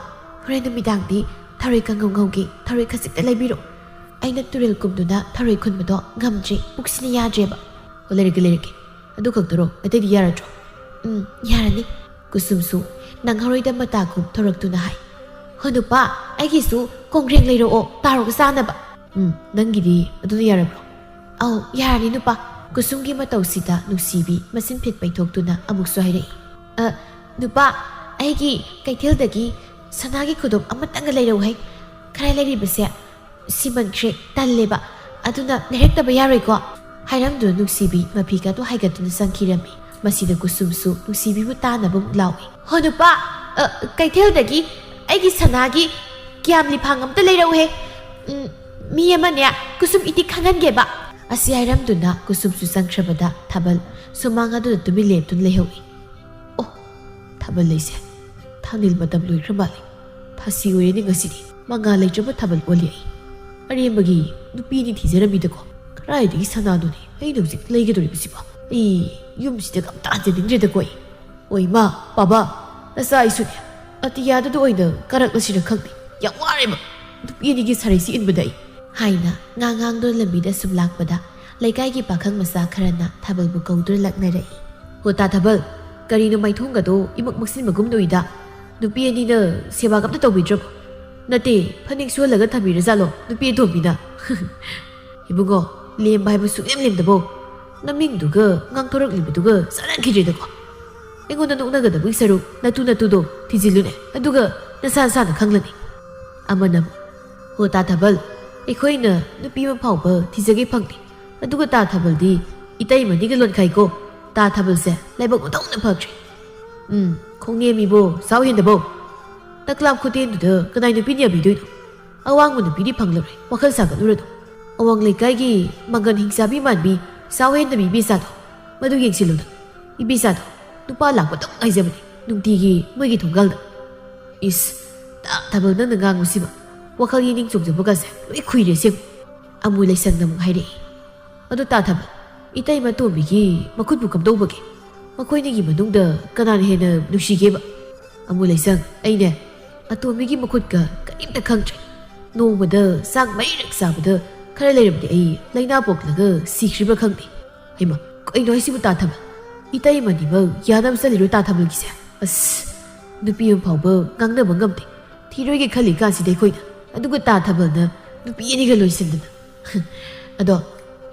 ꯍꯣꯔꯦꯟ ꯅꯨꯃꯤꯗꯥꯡꯗꯤ ꯊꯔꯣꯏ ꯀꯥꯡꯉꯧ ꯉꯧꯒꯦ, ꯊꯔꯣꯏ ꯈꯖꯤꯛꯇ ꯂꯩꯕꯤꯔꯣ꯫ ꯑꯩꯅ ꯇꯨꯔꯦꯜ ꯀꯨꯝꯗꯨꯅ ꯊꯔꯣꯏ ꯈꯨꯟꯕꯗꯣ ꯉꯝꯗ꯭ꯔꯦ, ꯄꯨꯛꯁꯤꯅ ꯌꯥꯗ꯭ꯔꯦꯕ꯫" "ꯑꯣ, ꯂꯩꯔꯛꯀꯦ, ꯂꯩꯔꯛꯀꯦ꯫ ꯑꯗꯨ ꯈꯛꯇꯔꯣ? ꯑꯇꯩꯗꯤ ꯌꯥꯔꯗ꯭ꯔꯣ?" "ꯎꯝ, ꯌꯥꯔꯅꯤ꯫" ꯀꯨꯁꯨꯝꯁꯨ ꯅꯪꯍꯧꯔꯣꯏꯗ ꯃꯇꯥꯒꯨꯝ ꯊꯣꯔꯛꯇꯨꯅ ꯍꯥꯏ, "ꯍꯣ ꯅꯨꯄꯥ, ꯑꯩꯒꯤꯁꯨ ꯀꯣꯡꯒ꯭ꯔꯦꯡ ꯂꯩꯔꯛꯑꯣ, ꯇꯥꯎꯔꯒ ꯆꯥꯅꯕ꯫" "ꯎꯝ, ꯅꯪꯒꯤꯗꯤ ꯑꯗꯨꯅ ꯌꯥꯔꯕ꯭ꯔꯣ?" "ꯑꯧ, ꯌꯥꯔꯅꯤ ꯅꯨꯄꯥ꯫ ꯀꯨꯁꯨꯝꯒꯤ ꯃꯇꯧꯁꯤꯗ ꯅꯨꯡꯁꯤꯕꯤ ꯃꯆꯤꯟ ꯐꯤꯠ ꯄꯩꯊꯣꯛꯇꯨꯅ ꯑꯃꯨꯛꯁꯨ ꯍꯥꯏꯔꯛꯏ, "ꯑ, ꯅꯨꯄꯥ, ꯑꯩꯒꯤ ꯀꯩꯊꯦꯜꯗꯒꯤ ꯁꯅꯥꯒꯤ ꯈꯨꯗꯣꯞ ꯑꯃꯇꯪꯒ ꯂꯩꯔꯛꯎ ꯍꯩ꯫ ꯈꯔ ꯂꯩꯔꯤꯕꯁꯦ ꯁꯤꯃꯟꯈ꯭ꯔꯦ, ꯇꯜꯂꯦꯕ꯫ ꯑꯗꯨꯅ ꯂꯩꯔꯛꯇꯕ ꯌꯥꯔꯣꯏꯀꯣ?" ꯍꯥꯏꯔꯝꯗꯨꯅ ꯅꯨꯡꯁꯤꯕꯤ ꯃꯐꯤꯒꯗꯨ ꯍꯥꯏꯒꯠꯇꯨꯅ ꯆꯪꯈꯤꯔꯝꯃꯤ꯫ ꯃꯁꯤꯗ ꯀꯨꯁꯨꯝꯁꯨ ꯅꯨꯡꯁꯤꯕꯤꯕꯨ ꯇꯥꯅꯕ ꯑꯃꯨꯛ ꯂꯥꯎꯏ, "ꯍꯣ ꯅꯨꯄꯥ, ꯑ, ꯀꯩꯊꯦꯜꯗꯒꯤ ꯑꯩꯒꯤ ꯁꯅꯥꯒꯤ ꯀ꯭ꯌꯥꯝ ꯂꯤꯐꯥꯡ ꯑꯝꯇ ꯂꯩꯔꯛꯎꯍꯦ꯫ ꯎꯝ, ꯃꯤ ꯑꯃꯅꯦ ꯀꯨꯁꯨꯝ ꯏꯇꯤꯛ ꯈꯪꯍꯟꯒꯦꯕ꯫" ꯑꯁꯤ ꯍꯥꯏꯔꯝꯗꯨꯅ ꯀꯨꯁꯨꯝꯁꯨ ꯆꯪꯈ꯭ꯔꯕꯗ ꯊꯥꯕꯜ ꯁꯨꯃꯥꯡ ꯑꯗꯨꯗ ꯇꯨꯃꯤꯟ ꯂꯦꯞꯇꯨꯅ ꯂꯩꯍꯧꯏ꯫ ꯑꯣ, ꯊꯥꯕꯜ ꯂꯩꯁꯦ꯫ ꯊꯥꯡꯅꯤꯜ ꯃꯇꯝ ꯂꯣꯏꯈ꯭ꯔ ꯃꯥꯜꯂꯦ꯫ ꯊꯥꯁꯤ ꯑꯣꯏꯔꯦꯅꯦ ꯉꯁꯤꯗꯤ꯫ ꯃꯉꯥꯜ ꯂꯩꯇ꯭ꯔꯕ ꯊꯥꯕꯜ ꯑꯣꯜꯂꯤ ꯑꯩ꯫ ꯑꯔꯦꯝꯕꯒꯤ ꯅꯨꯄꯤꯅꯤ ꯊꯤꯖꯔꯝꯃꯤꯗꯀꯣ꯫ ꯀꯗꯥꯏꯗꯒꯤ ꯁꯅꯥꯅꯣꯅꯦ ꯑꯩꯅ ꯍꯧꯖꯤꯛ ꯂꯩꯒꯗꯧꯔꯤꯕꯁꯤꯕꯣ? ꯑꯩ ꯌꯨꯝꯁꯤꯗ ꯑꯝꯇ ꯍꯟꯖꯅꯤꯡꯗ꯭ꯔꯦꯗꯀꯣ ꯑꯩ꯫ ꯑꯣ ꯏꯃꯥ, ꯄꯥꯕ, ꯅꯆꯥ ꯑꯩꯁꯨꯅꯦ꯫ ꯑꯇꯤꯌꯥꯗꯨꯗ ꯑꯣꯏꯅ ꯀꯥꯔꯛꯂꯁꯤꯔ ꯈꯪꯗꯦ꯫ ꯌꯥꯝ ꯋꯥꯔꯦꯕ ꯅꯨꯄꯤ ꯑꯅꯤꯒꯤ ꯁꯥꯔꯩꯁꯤ ꯏꯟꯕꯗ ꯑꯩ꯫ ꯍꯥꯏꯅ ꯉꯥꯡ ꯉꯥꯡꯗꯨꯅ ꯂꯝꯕꯤꯗ ꯁꯨꯝ ꯂꯥꯛꯄꯗ ꯂꯩꯀꯥꯏꯒꯤ ꯄꯥꯈꯪ ꯃꯆꯥ ꯈꯔꯅ ꯊꯥꯕꯜꯕꯨ ꯀꯧꯗꯨꯅ ꯂꯛꯅꯔꯛꯏ꯫ "ꯍꯣ ꯇꯥ ꯊꯥꯕꯜ, ꯀꯔꯤꯅꯣ ꯃꯥꯏꯊꯣꯡꯒꯗꯣ ꯏꯃꯛ ꯃꯛꯁꯤꯟꯕꯒꯨꯝ ꯇꯧꯏꯗ? ꯅꯨꯄꯤ ꯑꯅꯤꯅ ꯁꯦꯕꯥꯒ ꯑꯝꯇ ꯇꯧꯕꯤꯗ꯭ꯔꯕꯣ? ꯅꯠꯇꯦ, ꯐꯅꯦꯛ ꯁꯨꯍꯜꯂꯒ ꯊꯝꯕꯤꯔꯖꯥꯠꯂꯣ ꯅꯨꯄꯤ ꯑꯇꯣꯝꯕꯤꯅ?" "ꯏꯕꯨꯡꯉꯣ, ꯂꯦꯝꯕ ꯍꯥꯏꯕ ꯁꯨꯛꯂꯦꯝ ꯂꯦꯝꯗꯕꯣ꯫ ꯅꯃꯤꯡꯗꯨꯒ ꯉꯥꯡꯊꯣꯔꯛꯂꯤꯕꯗꯨꯒ ꯆꯥꯟꯅꯈꯤꯗ꯭ꯔꯦꯗꯀꯣ꯫ ꯑꯩꯉꯣꯟꯗ ꯅꯣꯛꯅꯒꯗꯕꯒꯤ ꯁꯔꯨꯛ ꯅꯇꯨ ꯅꯇꯨꯗꯣ ꯊꯤꯖꯤꯜꯂꯨꯅꯦ, ꯑꯗꯨꯒ ꯅꯁꯥ ꯅꯁꯥꯅ ꯈꯪꯂꯅꯤ꯫" ꯑꯃꯅ ꯑꯃꯨꯛ, "ꯍꯣ ꯇꯥ ꯊꯥꯕꯜ, ꯑꯩꯈꯣꯏꯅ ꯅꯨꯄꯤ ꯑꯃ ꯐꯥꯎꯕ ꯊꯤꯖꯒꯦ ꯐꯪꯗꯦ꯫ ꯑꯗꯨꯒ ꯇꯥ ꯊꯥꯕꯜꯗꯤ ꯏꯇꯩꯃꯅꯤꯒ ꯂꯣꯟꯈꯥꯏꯀꯣ꯫ ꯇꯥ ꯊꯥꯕꯜꯁꯦ ꯂꯥꯏꯕꯛ ꯑꯣꯟꯊꯣꯛꯅ ꯐꯈ꯭ꯔꯦ꯫ ꯎꯝ, ꯈꯣꯡꯅꯦꯝ ꯏꯕꯣ, ꯁꯥꯎ ꯍꯦꯟꯗꯕꯣ꯫ ꯅꯀ꯭ꯂꯥꯝ ꯈꯨꯇꯦꯟꯗꯨꯗ ꯀꯅꯥꯏ ꯅꯨꯄꯤꯅ ꯌꯥꯕꯤꯗꯣꯏꯅꯣ? ꯑꯋꯥꯡꯕ ꯅꯨꯄꯤꯗꯤ ꯐꯪꯂꯔꯣꯏ, ꯋꯥꯈꯜ ꯁꯥꯒꯠꯂꯨꯔꯅꯨ꯫ ꯑꯋꯥꯡ ꯂꯩꯀꯥꯏꯒꯤ ꯃꯪꯒꯟ ꯍꯤꯡꯆꯥꯕꯤ ꯃꯥꯟꯕꯤ ꯁꯥꯎ ꯍꯦꯟꯗꯕꯤ ꯏꯕꯦꯆꯥꯗꯣ, ꯃꯗꯨ ꯌꯦꯡꯁꯤꯜꯂꯨꯗ꯫ ꯏꯕꯦꯆꯥꯗꯣ ꯅꯨꯄꯥ ꯂꯥꯛꯄꯗꯪ ꯉꯥꯏꯖꯕꯅꯤ꯫ ꯅꯨꯡꯇꯤꯒꯤ ꯃꯣꯏꯒꯤ ꯊꯣꯡꯒꯥꯜꯗ꯫" "ꯏꯁ, ꯇꯥ ꯊꯥꯕꯜ, ꯅꯪꯅ ꯉꯥꯡꯕꯁꯤꯃ ꯋꯥꯈꯜ ꯌꯦꯅꯤꯡ ꯆꯣꯡꯖꯕꯒꯁꯦ ꯂꯣꯏ ꯈꯨꯏꯔꯦ ꯑꯁꯦꯡꯕ꯫" ꯑꯃꯨ ꯂꯩꯁꯪꯅ ꯑꯃꯨꯛ ꯍꯥꯏꯔꯛꯏ꯫ "ꯑꯗꯨ ꯇꯥ ꯊꯥꯕꯜ, ꯏꯇꯩꯃ ꯇꯣꯝꯕꯤꯒꯤ ꯃꯈꯨꯠꯄꯨ ꯀꯝꯗꯧꯕꯒꯦ? ꯃꯈꯣꯏꯅꯤꯒꯤ ꯃꯅꯨꯡꯗ ꯀꯅꯥꯅ ꯍꯦꯟꯅ ꯅꯨꯡꯁꯤꯒꯦꯕ?" "ꯑꯃꯨ ꯂꯩꯁꯪ, ꯑꯩꯅꯦ ꯑꯇꯣꯝꯕꯤꯒꯤ ꯃꯈꯨꯠꯀ ꯀꯔꯤꯝꯇ ꯈꯪꯗ꯭ꯔꯦ꯫ ꯅꯣꯡꯃꯗ ꯆꯥꯛ ꯃꯔꯤꯔꯛ ꯆꯥꯕꯗ ꯈꯔ ꯂꯩꯔꯕꯗꯤ ꯑꯩ ꯂꯥꯏꯅꯥ ꯄꯣꯛꯂꯒ ꯁꯤꯈ꯭ꯔꯤꯕ꯭ꯔꯥ ꯈꯪꯗꯦ꯫" "ꯍꯩꯃ, ꯀꯩꯅꯣ ꯍꯥꯏꯁꯤꯕꯨ ꯇꯥ ꯊꯥꯕꯜ? ꯏꯇꯩꯃꯅꯤꯃꯛ ꯌꯥꯅꯕ ꯆꯠꯂꯤꯔꯣ ꯇꯥ ꯊꯥꯕꯜꯒꯤꯁꯦ? ꯑꯁ, ꯅꯨꯄꯤ ꯑꯃ ꯐꯥꯎꯕ ꯉꯥꯡꯅꯕ ꯉꯝꯗꯦ꯫ ꯊꯤꯔꯣꯏꯒꯦ ꯈꯜꯂꯤ ꯀꯥꯟꯁꯤꯗ ꯑꯩꯈꯣꯏꯅ, ꯑꯗꯨꯒ ꯇꯥ ꯊꯥꯕꯜꯅ ꯅꯨꯄꯤ ꯑꯅꯤꯒ ꯂꯣꯏꯁꯤꯟꯗꯅ꯫" "ꯑꯗꯣ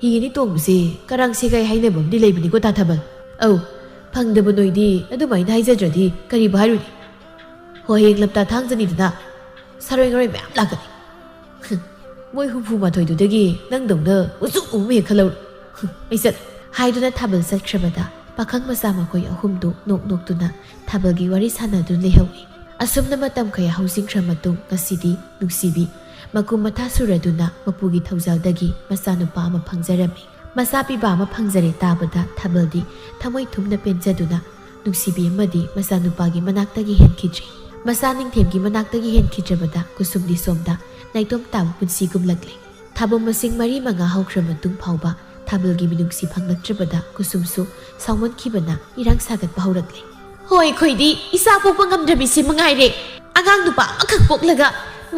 ꯍꯤ ꯑꯅꯤ ꯇꯣꯡꯕꯁꯦ ꯀꯔꯥꯡ ꯁꯦꯒꯥꯏ ꯍꯥꯏꯅꯕ ꯑꯃꯗꯤ ꯂꯩꯕꯅꯤꯀꯣ, ꯇꯥ ꯊꯥꯕꯜ꯫ ꯑꯧ, ꯐꯪꯗꯕ ꯅꯣꯏꯗꯤ ꯑꯗꯨꯃꯥꯏꯅ ꯍꯥꯏꯖꯗ꯭ꯔꯗꯤ ꯀꯔꯤꯕꯨ ꯍꯥꯏꯔꯨꯅꯤ? ꯍꯣ, ꯍꯌꯦꯡ ꯂꯝꯇꯥ ꯊꯥꯡꯖꯅꯤꯗꯅ, ꯁꯥꯔꯣꯏ ꯉꯔꯣꯏ ꯃꯌꯥꯝ ꯂꯥꯛꯀꯅꯤ꯫ ꯃꯣꯏ ꯍꯨꯝꯐꯨ ꯃꯥꯊꯣꯏꯗꯨꯗꯒꯤ ꯅꯪꯗꯧꯅ ꯃꯨꯁꯨꯛ ꯃꯨꯕ ꯍꯦꯛ ꯈꯜꯍꯧꯔꯣ꯫ ꯑꯩ ꯆꯠ-, ꯍꯥꯏꯗꯨꯅ ꯊꯥꯕꯜ ꯆꯠꯈ꯭ꯔꯕꯗ ꯄꯥꯈꯪ ꯃꯆꯥ ꯃꯈꯣꯏ ꯑꯍꯨꯝꯗꯨ ꯅꯣꯛ ꯅꯣꯛꯇꯨꯅ ꯊꯥꯕꯜꯒꯤ ꯋꯥꯔꯤ ꯁꯥꯟꯅꯗꯨꯅ ꯂꯩꯍꯧꯏ꯫ ꯑꯁꯨꯝꯅ ꯃꯇꯝ ꯀꯌꯥ ꯍꯧꯖꯤꯟꯈ꯭ꯔ ꯃꯇꯨꯡ ꯉꯁꯤꯗꯤ ꯅꯨꯡꯁꯤꯕꯤ ꯃꯀꯨꯝ ꯃꯊꯥ ꯁꯨꯔꯗꯨꯅ ꯃꯄꯨꯒꯤ ꯊꯧꯖꯥꯜꯗꯒꯤ ꯃꯆꯥꯅꯨꯄꯥ ꯑꯃ ꯐꯪꯖꯔꯝꯃꯤ꯫ ꯃꯆꯥ ꯄꯤꯕ ꯑꯃ ꯐꯪꯖꯔꯦ ꯇꯥꯕꯗ ꯊꯥꯕꯜꯗꯤ ꯊꯃꯣꯏ ꯊꯨꯝꯅ ꯄꯦꯟꯖꯗꯨꯅ ꯅꯨꯡꯁꯤꯕꯤ ꯑꯃꯗꯤ ꯃꯆꯥꯅꯨꯄꯥꯒꯤ ꯃꯅꯥꯛꯇꯒꯤ ꯍꯦꯟꯈꯤꯗ꯭ꯔꯦ꯫ ꯃꯆꯥ ꯅꯤꯡꯊꯦꯝꯒꯤ ꯃꯅꯥꯛꯇꯒꯤ ꯍꯦꯟꯈꯤꯗ꯭ꯔꯕꯗ ꯀꯨꯁꯨꯝꯗꯤ ꯁꯣꯝꯗ ꯅꯥꯏꯇꯣꯝ ꯇꯥꯕ ꯄꯨꯟꯁꯤ ꯒꯨꯝꯂꯛꯂꯦ꯫ ꯊꯥꯕꯨꯝ ꯃꯁꯤꯡ ꯃꯔꯤ ꯃꯉꯥ ꯍꯧꯈ꯭ꯔ ꯃꯇꯨꯡ ꯐꯥꯎꯕ ꯊꯥꯕꯜꯒꯤ ꯃꯤꯅꯨꯡꯁꯤ ꯐꯪꯂꯛꯇ꯭ꯔꯕꯗ ꯀꯨꯁꯨꯝꯁꯨ ꯁꯥꯎꯃꯟꯈꯤꯕꯅ ꯏꯔꯥꯡ ꯁꯥꯒꯠꯄ ꯍꯧꯔꯛꯂꯦ꯫ ꯍꯣꯏ, ꯑꯩꯈꯣꯏꯗꯤ ꯏꯆꯥ ꯄꯣꯛꯄ ꯉꯝꯗ꯭ꯔꯕꯤꯁꯤ ꯃꯉꯥꯏꯔꯦ꯫ ꯑꯉꯥꯡ ꯅꯨꯄꯥ ꯑꯃꯈꯛ ꯄꯣꯛꯂꯒ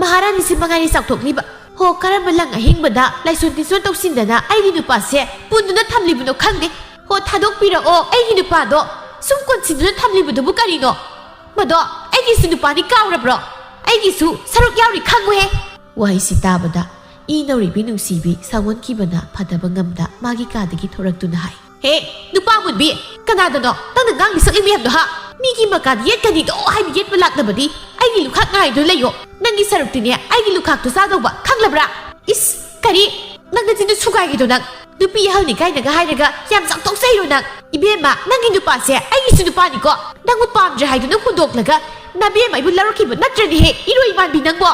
ꯃꯍꯥꯔꯥꯅꯤꯁꯤ ꯃꯉꯥꯏꯔꯦ ꯆꯥꯎꯊꯣꯛꯂꯤꯕ꯫ ꯍꯣ, ꯀꯔꯝꯕ ꯂꯪ ꯑꯍꯤꯡꯕꯗ ꯂꯥꯏꯁꯣꯟ ꯇꯤꯟꯁꯣꯟ ꯇꯧꯁꯤꯟꯗꯅ ꯑꯩꯒꯤ ꯅꯨꯄꯥꯁꯦ ꯄꯨꯟꯗꯨꯅ ꯊꯝꯂꯤꯕꯅꯣ ꯈꯪꯗꯦ꯫ ꯍꯣ, ꯊꯥꯗꯣꯛꯄꯤꯔꯛꯑꯣ ꯑꯩꯒꯤ ꯅꯨꯄꯥꯗꯣ꯫ ꯁꯨꯝ ꯀꯣꯟꯁꯤꯟꯗꯨꯅ ꯊꯝꯂꯤꯕꯗꯨꯕꯨ ꯀꯔꯤꯅꯣ? ꯃꯗꯣ ꯑꯩꯒꯤꯁꯨ ꯅꯨꯄꯥꯅꯤ ꯀꯥꯎꯔꯕ꯭ꯔꯣ? ꯑꯩꯒꯤꯁꯨ ꯁꯔꯨꯛ ꯌꯥꯎꯔꯤ ꯈꯪꯉꯨꯍꯦ꯫ ꯋꯥꯍꯩꯁꯤ ꯇꯥꯕꯗ ꯏ ꯅꯧꯔꯤꯕꯤ ꯅꯨꯡꯁꯤꯕꯤ ꯁꯥꯎꯑꯣꯟꯈꯤꯕꯅ ꯐꯗꯕ ꯉꯝꯗ ꯃꯥꯒꯤ ꯀꯥꯗꯒꯤ ꯊꯣꯔꯛꯇꯨꯅ ꯍꯥꯏ꯫ ꯍꯦ, ꯅꯨꯄꯥ ꯃꯨꯟꯕꯤ, ꯀꯅꯥꯗꯅꯣ ꯅꯪꯅ ꯉꯥꯡꯂꯤ ꯁꯛꯂꯤ ꯃꯌꯥꯝꯗꯣ ꯍꯥ? ꯃꯤꯒꯤ ꯃꯀꯥꯗ ꯌꯦꯠꯀꯅꯤꯗꯣ ꯍꯥꯏꯅ ꯌꯦꯠꯄ ꯂꯥꯛꯂꯕꯗꯤ ꯑꯩꯒꯤ ꯂꯨꯈꯥꯛ ꯉꯥꯏꯗꯨꯅ ꯂꯩꯌꯣ꯫ ꯅꯪꯒꯤ ꯁꯔꯨꯛꯇꯤꯅꯦ ꯑꯩꯒꯤ ꯂꯨꯈꯥꯛꯇꯣ ꯆꯥꯗꯧꯕ, ꯈꯪꯂꯕ꯭ꯔꯥ? ꯏꯁ, ꯀꯔꯤ? ꯅꯪ ꯅꯆꯤꯟꯗꯨ ꯁꯨꯒꯥꯏꯒꯦꯗꯣ ꯅꯪ꯫ ꯅꯨꯄꯤ ꯑꯍꯜꯅꯤ ꯀꯥꯏꯅꯒ ꯍꯥꯏꯔꯒ ꯌꯥꯝ ꯆꯥꯎꯊꯣꯛꯆꯩꯔꯣ ꯅꯪ? ꯏꯕꯦꯝꯃ, ꯅꯪꯒꯤ ꯅꯨꯄꯥꯁꯦ ꯑꯩꯒꯤꯁꯨ ꯅꯨꯄꯥꯅꯤꯀꯣ꯫ ꯅꯪꯕꯨ ꯄꯥꯝꯗ꯭ꯔꯦ ꯍꯥꯏꯗꯨꯅ ꯍꯨꯟꯗꯣꯛꯂꯒ ꯅꯕꯦꯝꯃ ꯑꯩꯕꯨ ꯂꯧꯔꯛꯈꯤꯕ ꯅꯠꯇ꯭ꯔꯅꯦꯍꯦ, ꯏꯔꯣꯏ ꯃꯥꯟꯕꯤ ꯅꯪꯕꯣ꯫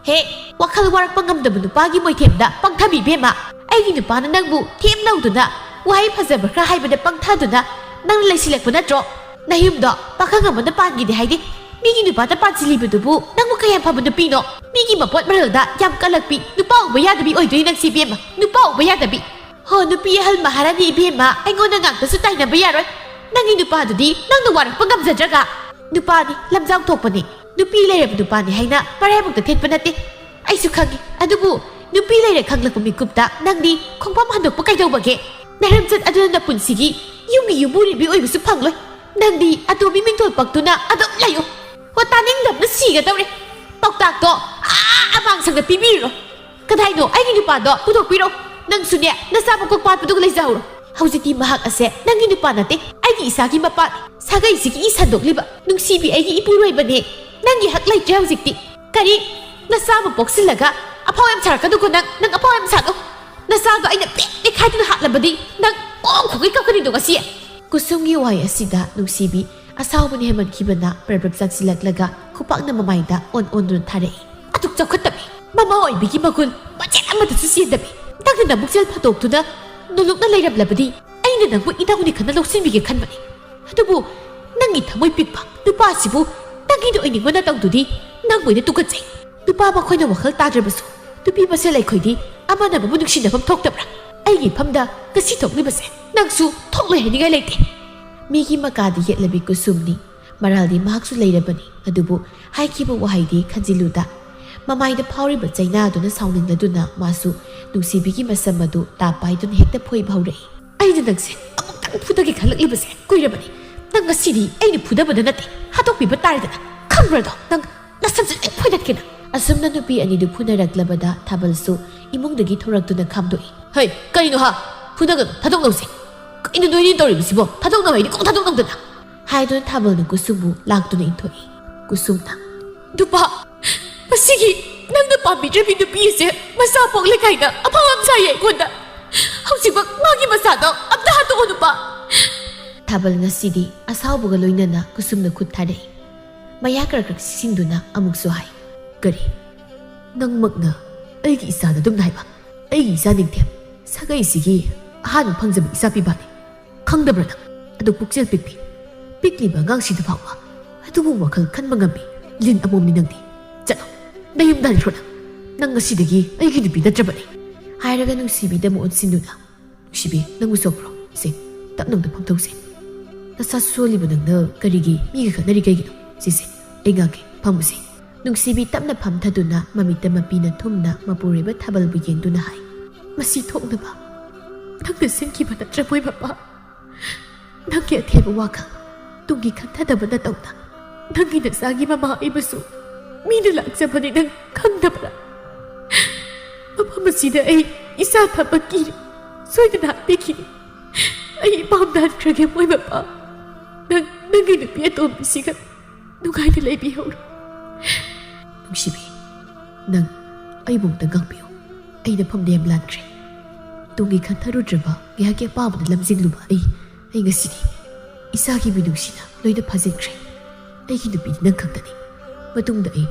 ꯍꯦ, ꯋꯥꯈꯜ ꯋꯥꯔꯛꯄ ꯉꯝꯗꯕ ꯅꯨꯄꯥꯒꯤ ꯃꯣꯏꯊꯦꯝꯗ ꯄꯪꯊꯕꯤ ꯏꯕꯦꯝꯃ꯫ ꯑꯩꯒꯤ ꯅꯨꯄꯥꯅ ꯅꯪꯕꯨ ꯊꯦꯝ ꯂꯧꯗꯨꯅ ꯋꯥꯍꯩ ꯐꯖꯕ ꯈꯔ ꯍꯥꯏꯕꯗ ꯄꯪꯊꯗꯨꯅ ꯅꯪꯅ ꯂꯩꯁꯤꯜꯂꯛꯄ ꯅꯠꯇ꯭ꯔꯣ? ꯅꯌꯨꯝꯗꯣ ꯄꯥꯈꯪ ꯑꯃꯅ ꯄꯥꯟꯈꯤꯗꯦ ꯍꯥꯏꯗꯦ꯫ ꯃꯤꯒꯤ ꯅꯨꯄꯥꯗ ꯄꯥꯟꯁꯤꯜꯂꯤꯕꯗꯨꯕꯨ ꯅꯪꯕꯨ ꯀꯌꯥꯝ ꯐꯕ ꯅꯨꯄꯤꯅꯣ? ꯃꯤꯒꯤ ꯃꯄꯣꯠ ꯃꯔꯜꯗ ꯌꯥꯝ ꯀꯜꯂꯛꯄꯤ, ꯅꯨꯄꯥ ꯎꯕ ꯌꯥꯗꯕꯤ ꯑꯣꯏꯗꯣꯏ ꯅꯪꯁꯤ ꯏꯕꯦꯝꯃ, ꯅꯨꯄꯥ ꯎꯕ ꯌꯥꯗꯕꯤ꯫ ꯍꯣ, ꯅꯨꯄꯤ ꯑꯍꯜ ꯃꯍꯥꯔꯥꯅꯤ ꯏꯕꯦꯝꯃ, ꯑꯩꯉꯣꯟꯗ ꯉꯥꯛꯇꯁꯨ ꯇꯥꯏꯅꯕ ꯌꯥꯔꯣꯏ꯫ ꯅꯪꯒꯤ ꯅꯨꯄꯥꯗꯨꯗꯤ ꯅꯪꯅ ꯋꯥꯔꯛꯄ ꯉꯝꯖꯗ꯭ꯔꯒ꯫ ꯅꯨꯄꯥꯗꯤ ꯂꯝꯖꯥꯎ ꯊꯣꯛꯄꯅꯤ, ꯅꯨꯄꯤ ꯂꯩꯔꯕ ꯅꯨꯄꯥꯅꯤ ꯍꯥꯏꯅ ꯃꯔꯥꯏꯕꯛꯇ ꯊꯦꯠꯄ ꯅꯠꯇꯦ꯫ ꯑꯩꯁꯨ ꯈꯪꯉꯤ, ꯑꯗꯨꯕꯨ ꯅꯨꯄꯤ ꯂꯩꯔꯦ ꯈꯪꯂꯛꯄ ꯃꯤꯀꯨꯞꯇ ꯅꯪꯗꯤ ꯈꯣꯡꯐꯝ ꯍꯟꯗꯣꯛꯄ ꯀꯩꯗꯧꯕꯒꯦ? ꯅꯔꯝꯆꯠ ꯑꯗꯨꯅ ꯅꯄꯨꯟꯁꯤꯒꯤ ꯌꯨꯝꯒꯤ ꯌꯨꯝꯕꯨꯔꯦꯝꯕꯤ ꯑꯣꯏꯕꯁꯨ ꯐꯪꯂꯣꯏ꯫ ꯅꯪꯗꯤ ꯑꯇꯣꯝꯕꯤ ꯃꯤꯡꯊꯣꯜ ꯄꯛꯇꯨꯅ ꯑꯗꯨꯝ ꯂꯩꯌꯨ꯫ ꯍꯣ, ꯇꯥꯅꯤꯡꯗꯕꯅ ꯁꯤꯒꯗꯧꯔꯦ꯫ ꯄꯥꯎꯇꯥꯛꯇꯣ ꯑꯥ ꯑꯃꯥꯡꯁꯪꯗ ꯄꯤꯕꯤꯔꯨꯔꯣ꯫ ꯀꯗꯥꯏꯅꯣ ꯑꯩꯒꯤ ꯅꯨꯄꯥꯗꯣ? ꯄꯨꯊꯣꯛꯄꯤꯔꯣ꯫ ꯅꯪꯁꯨꯅꯦ, ꯅꯆꯥ ꯃꯀꯣꯛ ꯄꯥꯠꯄꯗꯨꯒ ꯂꯩꯖꯍꯧꯔꯣ꯫ ꯍꯧꯖꯤꯛꯇꯤ ꯃꯍꯥꯛ ꯑꯁꯦ ꯅꯪꯒꯤ ꯅꯨꯄꯥ ꯅꯠꯇꯦ, ꯑꯩꯒꯤ ꯏꯆꯥꯒꯤ ꯃꯄꯥꯅꯤ꯫ ꯁꯥꯒꯩꯁꯤꯒꯤ ꯏ ꯁꯟꯗꯣꯛꯂꯤꯕ ꯅꯨꯡꯁꯤꯕꯤ ꯑꯩꯒꯤ ꯏꯄꯨꯔꯣꯏꯕꯅꯦ꯫ ꯅꯪꯒꯤ ꯍꯛ ꯂꯩꯇ꯭ꯔꯦ ꯍꯧꯖꯤꯛꯇꯤ꯫ ꯀꯔꯤ? ꯅꯆꯥ ꯑꯃ ꯄꯣꯛꯁꯤꯜꯂꯒ ꯑꯐꯥꯎ ꯌꯥꯝ ꯁꯥꯔꯛꯀꯅꯨꯀꯣ ꯅꯪ, ꯅꯪ ꯑꯐꯥꯎ ꯌꯥꯝ ꯁꯥꯅꯨ꯫ ꯅꯆꯥꯗꯣ ꯑꯩꯅ ꯄꯦꯛ ꯄꯦꯛ ꯈꯥꯏꯗꯨꯅ ꯍꯥꯠꯂꯕꯗꯤ ꯅꯪ ꯄꯣꯡ ꯈꯣꯡꯒꯩ ꯀꯞꯀꯅꯤꯗꯣ ꯉꯁꯤ꯫ ꯀꯨꯁꯨꯝꯒꯤ ꯋꯥꯍꯩ ꯑꯁꯤꯗ ꯅꯨꯡꯁꯤꯕꯤ ꯑꯁꯥꯎꯕꯅ ꯍꯦꯟꯃꯟꯈꯤꯕꯅ ꯄ꯭ꯔꯞ ꯄ꯭ꯔꯞ ꯆꯥꯛꯁꯤꯜꯂꯛꯂꯒ ꯈꯨꯄꯥꯛꯅ ꯃꯃꯥꯏꯗ ꯑꯣꯟ ꯑꯣꯟꯗꯨꯅ ꯊꯥꯔꯛꯏ꯫ ꯑꯗꯨꯛ ꯆꯥꯎꯈꯠꯇꯕꯤ, ꯃꯃꯥ ꯑꯣꯏꯕꯤꯒꯤ ꯃꯒꯨꯟ ꯃꯆꯦꯠ ꯑꯃꯠꯇꯁꯨ ꯆꯦꯟꯗꯕꯤ, ꯅꯪꯅ ꯅꯕꯨꯛꯆꯦꯜ ꯐꯥꯗꯣꯛꯇꯨꯅ ꯅꯣꯂꯨꯛꯅ ꯂꯩꯔꯝꯂꯕꯗꯤ ꯑꯩꯅ ꯅꯪꯕꯨ ꯏꯅꯥꯎꯅꯤ ꯈꯟꯅ ꯂꯧꯁꯤꯟꯕꯤꯒꯦ ꯈꯟꯕꯅꯤ꯫ ꯑꯗꯨꯕꯨ ꯅꯪꯒꯤ ꯊꯃꯣꯏ ꯄꯤꯛꯄ ꯅꯨꯄꯥꯁꯤꯕꯨ ꯅꯪꯒꯤꯗ ꯑꯣꯏꯅꯤꯡꯕ ꯅꯇꯧꯗꯨꯗꯤ ꯅꯪꯕꯨ ꯑꯣꯏꯅ ꯇꯨꯀꯠꯆꯩ꯫ ꯅꯨꯄꯥ ꯃꯈꯣꯏꯅ ꯋꯥꯈꯜ ꯇꯥꯗ꯭ꯔꯕꯁꯨ ꯅꯨꯄꯤ ꯃꯁꯦꯜ ꯑꯩꯈꯣꯏꯗꯤ ꯑꯃꯅ ꯑꯃꯕꯨ ꯅꯨꯡꯁꯤꯅꯐꯝ ꯊꯣꯛꯇꯕ꯭ꯔꯥ? ꯑꯩꯒꯤ ꯏꯐꯝꯗ ꯉꯁꯤ ꯊꯣꯛꯂꯤꯕꯁꯦ ꯅꯪꯁꯨ ꯊꯣꯛꯂꯣꯏ ꯍꯥꯏꯅꯤꯡꯉꯥꯏ ꯂꯩꯇꯦ꯫ ꯃꯤꯒꯤ ꯃꯀꯥꯗ ꯌꯦꯠꯂꯕꯤ ꯀꯨꯁꯨꯝꯅꯤ꯫ ꯃꯔꯥꯜꯗꯤ ꯃꯍꯥꯛꯁꯨ ꯂꯩꯔꯕꯅꯤ, ꯑꯗꯨꯕꯨ ꯍꯥꯏꯈꯤꯕ ꯋꯥꯍꯩꯗꯤ ꯈꯟꯖꯤꯜꯂꯨꯗ꯫ ꯃꯃꯥꯏꯗ ꯐꯥꯎꯔꯤꯕ ꯆꯩꯅꯥꯗꯨꯅ ꯁꯥꯎꯅꯤꯡꯂꯗꯨꯅ ꯃꯥꯁꯨ ꯅꯨꯡꯁꯤꯕꯤꯒꯤ ꯃꯁꯝ ꯑꯗꯨ ꯇꯥꯞ ꯄꯥꯏꯗꯨꯅ ꯍꯦꯛꯇ ꯐꯣꯏꯕ ꯍꯧꯔꯛꯏ꯫ ꯑꯩꯅ ꯅꯪꯁꯦ ꯑꯃꯨꯛꯇꯪ ꯐꯨꯗꯒꯦ ꯈꯜꯂꯛꯂꯤꯕꯁꯦ ꯀꯨꯏꯔꯕꯅꯤ꯫ ꯅꯪ ꯉꯁꯤꯗꯤ ꯑꯩꯅ ꯐꯨꯗꯕꯗ ꯅꯠꯇꯦ, ꯍꯥꯠꯇꯣꯛꯄꯤꯕ ꯇꯥꯔꯦꯗꯅ꯫ ꯈꯪꯕ꯭ꯔꯥꯗꯣ? ꯅꯪ ꯅꯁꯝꯁꯦ ꯂꯣꯏ ꯐꯣꯏꯗꯠꯀꯦ ꯅꯪ꯫ ꯑꯁꯨꯝꯅ ꯅꯨꯄꯤ ꯑꯅꯤꯗꯨ ꯐꯨꯅꯔꯛꯂꯕꯗ ꯊꯥꯕꯜꯁꯨ ꯏꯃꯨꯡꯗꯒꯤ ꯊꯣꯔꯛꯇꯨꯅ ꯈꯥꯝꯗꯣꯛꯏ꯫ ꯍꯩ, ꯀꯩꯅꯣ ꯍꯥ? ꯐꯨꯅꯒꯅꯨ, ꯊꯥꯗꯣꯛꯅꯧꯁꯦ꯫ ꯀꯩꯅꯣ ꯅꯣꯏꯅꯤ ꯇꯧꯔꯤꯕꯁꯤꯕꯣ? ꯊꯥꯗꯣꯛꯅꯧ ꯍꯥꯏꯗꯤ ꯀꯣꯛ ꯊꯥꯗꯣꯛꯅꯧꯗꯅ꯫ ꯍꯥꯏꯗꯨꯅ ꯊꯥꯕꯜꯅ ꯀꯨꯁꯨꯝꯕꯨ ꯂꯥꯛꯇꯨꯅ ꯏꯟꯊꯣꯛꯏ꯫ ꯀꯨꯁꯨꯝꯅ, ꯅꯨꯄꯥ, ꯃꯁꯤꯒꯤ ꯅꯪꯅ ꯄꯥꯝꯕꯤꯗ꯭ꯔꯕꯤ ꯅꯨꯄꯤ ꯑꯁꯦ ꯃꯆꯥ ꯄꯣꯛꯂꯦ ꯀꯥꯏꯅ ꯑꯐꯥꯎ ꯌꯥꯝ ꯁꯥꯏꯌꯦ ꯑꯩꯉꯣꯟꯗ꯫ ꯍꯧꯖꯤꯛꯃꯛ ꯃꯥꯒꯤ ꯃꯆꯥꯗꯣ ꯑꯝꯇ ꯍꯥꯠꯇꯣꯛꯑꯣ ꯅꯨꯄꯥ꯫ ꯊꯥꯕꯜ ꯉꯁꯤꯗꯤ ꯑꯁꯥꯎꯕꯒ ꯂꯣꯏꯅꯅ ꯀꯨꯁꯨꯝꯅ ꯈꯨꯠ ꯊꯥꯔꯛꯏ꯫ ꯃꯌꯥ ꯀ꯭ꯔꯛ ꯀ꯭ꯔꯛ ꯁꯤꯡꯗꯨꯅ ꯑꯃꯨꯛꯁꯨ ꯍꯥꯏ, ꯀꯔꯤ? ꯅꯪꯃꯛꯅ ꯑꯩꯒꯤ ꯏꯆꯥꯗ ꯑꯗꯨꯝꯅ ꯍꯥꯏꯕ? ꯑꯩꯒꯤ ꯏꯆꯥ ꯅꯤꯡꯊꯦꯝ, ꯁꯥꯒꯩꯁꯤꯒꯤ ꯑꯍꯥꯟꯕ ꯐꯪꯖꯕ ꯏꯆꯥ ꯄꯤꯕꯥꯅꯤ꯫ ꯈꯪꯗꯕ꯭ꯔꯥ ꯅꯪ? ꯑꯗꯨ ꯄꯨꯛꯆꯦꯜ ꯄꯤꯛꯄꯤ, ꯄꯤꯛꯂꯤꯕ ꯑꯉꯥꯡꯁꯤꯗ ꯐꯥꯎꯕ ꯑꯗꯨꯒꯨꯝꯕ ꯋꯥꯈꯜ ꯈꯟꯕ ꯉꯝꯃꯤ꯫ ꯂꯤꯟ ꯑꯃꯣꯝꯅꯤ ꯅꯪꯗꯤ꯫ ꯆꯠꯂꯣ, ꯅꯌꯨꯝꯗ ꯍꯟꯈ꯭ꯔꯣ ꯅꯪ꯫ ꯅꯪ ꯉꯁꯤꯗꯒꯤ ꯑꯩꯒꯤ ꯅꯨꯄꯤ ꯅꯠꯇ꯭ꯔꯕꯅꯤ꯫ ꯍꯥꯏꯔꯒ ꯅꯨꯡꯁꯤꯕꯤꯗ ꯑꯃꯨꯛ ꯑꯣꯟꯁꯤꯟꯗꯨꯅ, ꯅꯨꯡꯁꯤꯕꯤ, ꯅꯪꯕꯨ ꯁꯣꯛꯄ꯭ꯔꯣ? ꯁꯦ, ꯇꯞꯅ ꯑꯝꯇ ꯐꯝꯊꯧꯁꯦ꯫ ꯅꯁꯥ ꯁꯣꯜꯂꯤꯕ ꯅꯪꯅ ꯀꯔꯤꯒꯤ ꯃꯤꯒ ꯈꯠꯅꯔꯤ ꯀꯩꯒꯤꯅꯣ? ꯁꯤꯁꯦ, ꯑꯩ ꯉꯥꯡꯒꯦ, ꯐꯝꯃꯨꯁꯦ꯫ ꯅꯨꯡꯁꯤꯕꯤ ꯇꯞꯅ ꯐꯝꯊꯗꯨꯅ ꯃꯃꯤꯠꯇ ꯃꯄꯤꯅ ꯊꯨꯝꯅ ꯃꯄꯨꯔꯣꯏꯕ ꯊꯥꯕꯜꯕꯨ ꯌꯦꯡꯗꯨꯅ ꯍꯥꯏ, ꯃꯁꯤ ꯊꯣꯛꯅꯕ ꯅꯪꯅ ꯁꯤꯟꯈꯤꯕ ꯅꯠꯇ꯭ꯔ ꯃꯣꯏ ꯃꯄꯥ? ꯅꯪꯒꯤ ꯑꯊꯦꯕ ꯋꯥꯈꯜ, ꯇꯨꯡꯒꯤ ꯈꯟꯊꯗꯕ ꯅꯇꯧꯅ ꯅꯪꯒꯤ ꯅꯆꯥꯒꯤ ꯃꯃꯥ ꯑꯩꯕꯨꯁꯨ ꯃꯤꯅ ꯂꯥꯛꯆꯕꯅꯤ ꯅꯪ ꯈꯪꯗꯕ꯭ꯔꯥ? ꯃꯐꯝ ꯑꯁꯤꯗ ꯑꯩ ꯏꯁꯥ ꯊꯝꯕ ꯀꯤꯔꯦ꯫ ꯁꯣꯏꯗꯅ ꯍꯥꯠꯄꯤꯈꯤꯅꯤ꯫ ꯑꯩ ꯏꯄꯥꯝ ꯇꯥꯍꯟꯈ꯭ꯔꯒꯦ ꯃꯣꯏ ꯃꯄꯥ꯫ ꯅꯪ ꯅꯪꯒꯤ ꯅꯨꯄꯤ ꯑꯇꯣꯝꯕꯤꯁꯤꯒ ꯅꯨꯡꯉꯥꯏꯅ ꯂꯩꯕꯤꯍꯧꯔꯣ꯫ ꯅꯨꯡꯁꯤꯕꯤ, ꯅꯪ ꯑꯩꯕꯨ ꯑꯝꯇ ꯉꯥꯛꯄꯤꯌꯨ꯫ ꯑꯩꯅ ꯐꯝꯗ ꯌꯥꯝ ꯂꯥꯟꯈ꯭ꯔꯦ꯫ ꯇꯨꯡꯒꯤ ꯈꯟꯊꯔꯨꯗ꯭ꯔꯕ ꯉꯥꯏꯍꯥꯛꯀꯤ ꯑꯄꯥꯝꯕꯗ ꯂꯝꯖꯤꯡꯂꯨꯕ ꯑꯩ ꯑꯩ ꯉꯁꯤꯗꯤ ꯏꯁꯥꯒꯤ ꯃꯤꯅꯨꯡꯁꯤꯅ ꯂꯣꯏꯅ ꯐꯥꯖꯤꯟꯈ꯭ꯔꯦ꯫ ꯑꯩꯒꯤ ꯅꯨꯄꯤꯗꯤ ꯅꯪ ꯈꯛꯇꯅꯤ꯫ ꯃꯇꯨꯡꯗ ꯑꯩ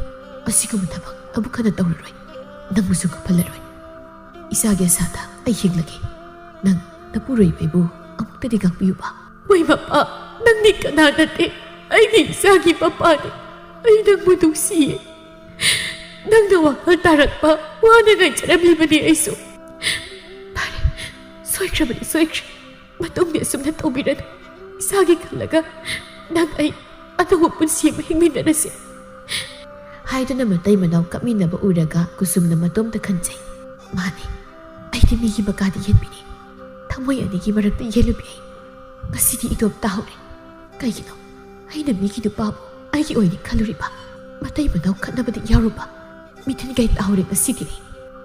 ꯑꯁꯤꯒꯨꯝꯕ ꯊꯕꯛ ꯑꯃꯨꯛ ꯍꯟꯅ ꯇꯧꯔꯔꯣꯏ꯫ ꯅꯪꯕꯨꯁꯨ ꯉꯥꯛꯍꯜꯂꯔꯣꯏ꯫ ꯏꯁꯥꯒꯤ ꯑꯁꯥꯗ ꯑꯩ ꯍꯤꯡꯂꯒꯦ꯫ ꯅꯪ ꯅꯄꯨꯔꯣꯏꯕ ꯑꯩꯕꯨ ꯑꯃꯨꯛꯇꯗꯤ ꯉꯥꯛꯄꯤꯌꯨꯕ꯫ ꯍꯣꯏ ꯃꯄꯥ, ꯅꯪꯗꯤ ꯀꯅꯥ ꯅꯠꯇꯦ꯫ ꯑꯩꯒꯤ ꯏꯆꯥꯒꯤ ꯃꯄꯥꯅꯤ꯫ ꯑꯩ ꯅꯪꯕꯨ ꯅꯨꯡꯁꯤꯌꯦ꯫ ꯅꯪꯅ ꯋꯥꯈꯜ ꯇꯥꯔꯛꯄ ꯋꯥꯅ ꯉꯥꯏꯖꯔꯝꯂꯤꯕꯅꯤ ꯑꯩꯁꯨ꯫ ꯐꯔꯦ, ꯁꯣꯏꯈ꯭ꯔꯕꯅꯤ, ꯁꯣꯏꯈ꯭ꯔꯦ꯫ ꯃꯇꯨꯡꯗꯤ ꯑꯁꯨꯝꯅ ꯇꯧꯕꯤꯔꯅꯨ꯫ ꯏꯁꯥꯒꯤ ꯈꯜꯂꯒ ꯅꯪ ꯑꯩ ꯑꯅꯧꯕ ꯄꯨꯟꯁꯤ ꯑꯃ ꯍꯤꯡꯃꯤꯟꯅꯔꯁꯤ꯫ ꯍꯥꯏꯗꯨꯅ ꯃꯇꯩ ꯃꯅꯥꯎ ꯀꯞꯃꯤꯟꯅꯕ ꯎꯔꯒ ꯀꯨꯁꯨꯝꯅ ꯃꯇꯣꯝꯇ ꯈꯟꯖꯩ꯫ ꯃꯥꯅꯤ, ꯑꯩꯗꯤ ꯃꯤꯒꯤ ꯃꯀꯥꯗ ꯌꯦꯟꯕꯤꯅꯤ꯫ ꯊꯃꯣꯏ ꯑꯅꯤꯒꯤ ꯃꯔꯛꯇ ꯌꯦꯜꯂꯨꯕꯤ ꯑꯩ꯫ ꯉꯁꯤꯗꯤ ꯏꯇꯣꯝ ꯇꯥꯍꯧꯔꯦ꯫ ꯀꯩꯒꯤꯅꯣ ꯑꯩꯅ ꯃꯤꯒꯤ ꯅꯨꯄꯥꯕꯨ ꯑꯩꯒꯤ ꯑꯣꯏꯅꯤ ꯈꯜꯂꯨꯔꯤꯕ? ꯃꯇꯩ ꯃꯅꯥꯎ ꯈꯠꯅꯕꯗ ꯌꯥꯎꯔꯨꯕ? ꯃꯤꯊꯤꯟ ꯀꯩ ꯇꯥꯍꯧꯔꯦ ꯉꯁꯤꯒꯤꯗꯤ꯫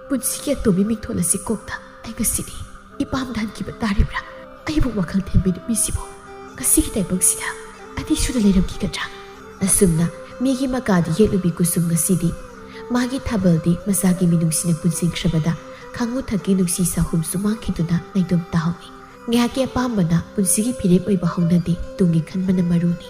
ꯄꯨꯟꯁꯤꯒꯤ ꯑꯇꯣꯝꯕꯤ ꯃꯤꯡꯊꯣꯜ ꯑꯁꯤ ꯀꯣꯛꯇ ꯑꯩ ꯉꯁꯤꯗꯤ ꯏꯄꯥꯝꯗ ꯍꯟꯈꯤꯕ ꯇꯥꯔꯤꯕ꯭ꯔꯥ? ꯑꯩꯕꯨ ꯋꯥꯈꯜ ꯊꯦꯝꯕꯤ ꯅꯨꯄꯤꯁꯤꯕꯨ ꯉꯁꯤꯒꯤ ꯇꯥꯏꯕꯪꯁꯤꯗ ꯑꯅꯤꯁꯨꯗ ꯂꯩꯔꯝꯈꯤꯒꯗ꯭ꯔꯥ? ꯑꯁꯨꯝꯅ ꯃꯤꯒꯤ ꯃꯀꯥꯗ ꯌꯦꯠꯂꯨꯕꯤ ꯀꯨꯁꯨꯝ ꯉꯁꯤꯗꯤ ꯃꯥꯒꯤ ꯊꯥꯕꯜꯗꯤ ꯃꯆꯥꯒꯤ ꯃꯤꯅꯨꯡꯁꯤꯅ ꯄꯨꯟꯁꯤꯟꯈ꯭ꯔꯕꯗ ꯈꯥꯉꯨ ꯊꯛꯀꯤ ꯅꯨꯡꯁꯤ ꯁꯥꯍꯨꯝꯁꯨ ꯃꯥꯡꯈꯤꯗꯨꯅ ꯅꯥꯏꯇꯣꯝ ꯇꯥꯍꯧꯏ꯫ ꯉꯥꯏꯍꯥꯛꯀꯤ ꯑꯄꯥꯝꯕꯅ ꯄꯨꯟꯁꯤꯒꯤ ꯐꯤꯔꯦꯞ ꯑꯣꯏꯕ ꯍꯧꯅꯗꯦ, ꯇꯨꯡꯒꯤ ꯈꯟꯕꯅ ꯃꯔꯨꯅꯤ꯫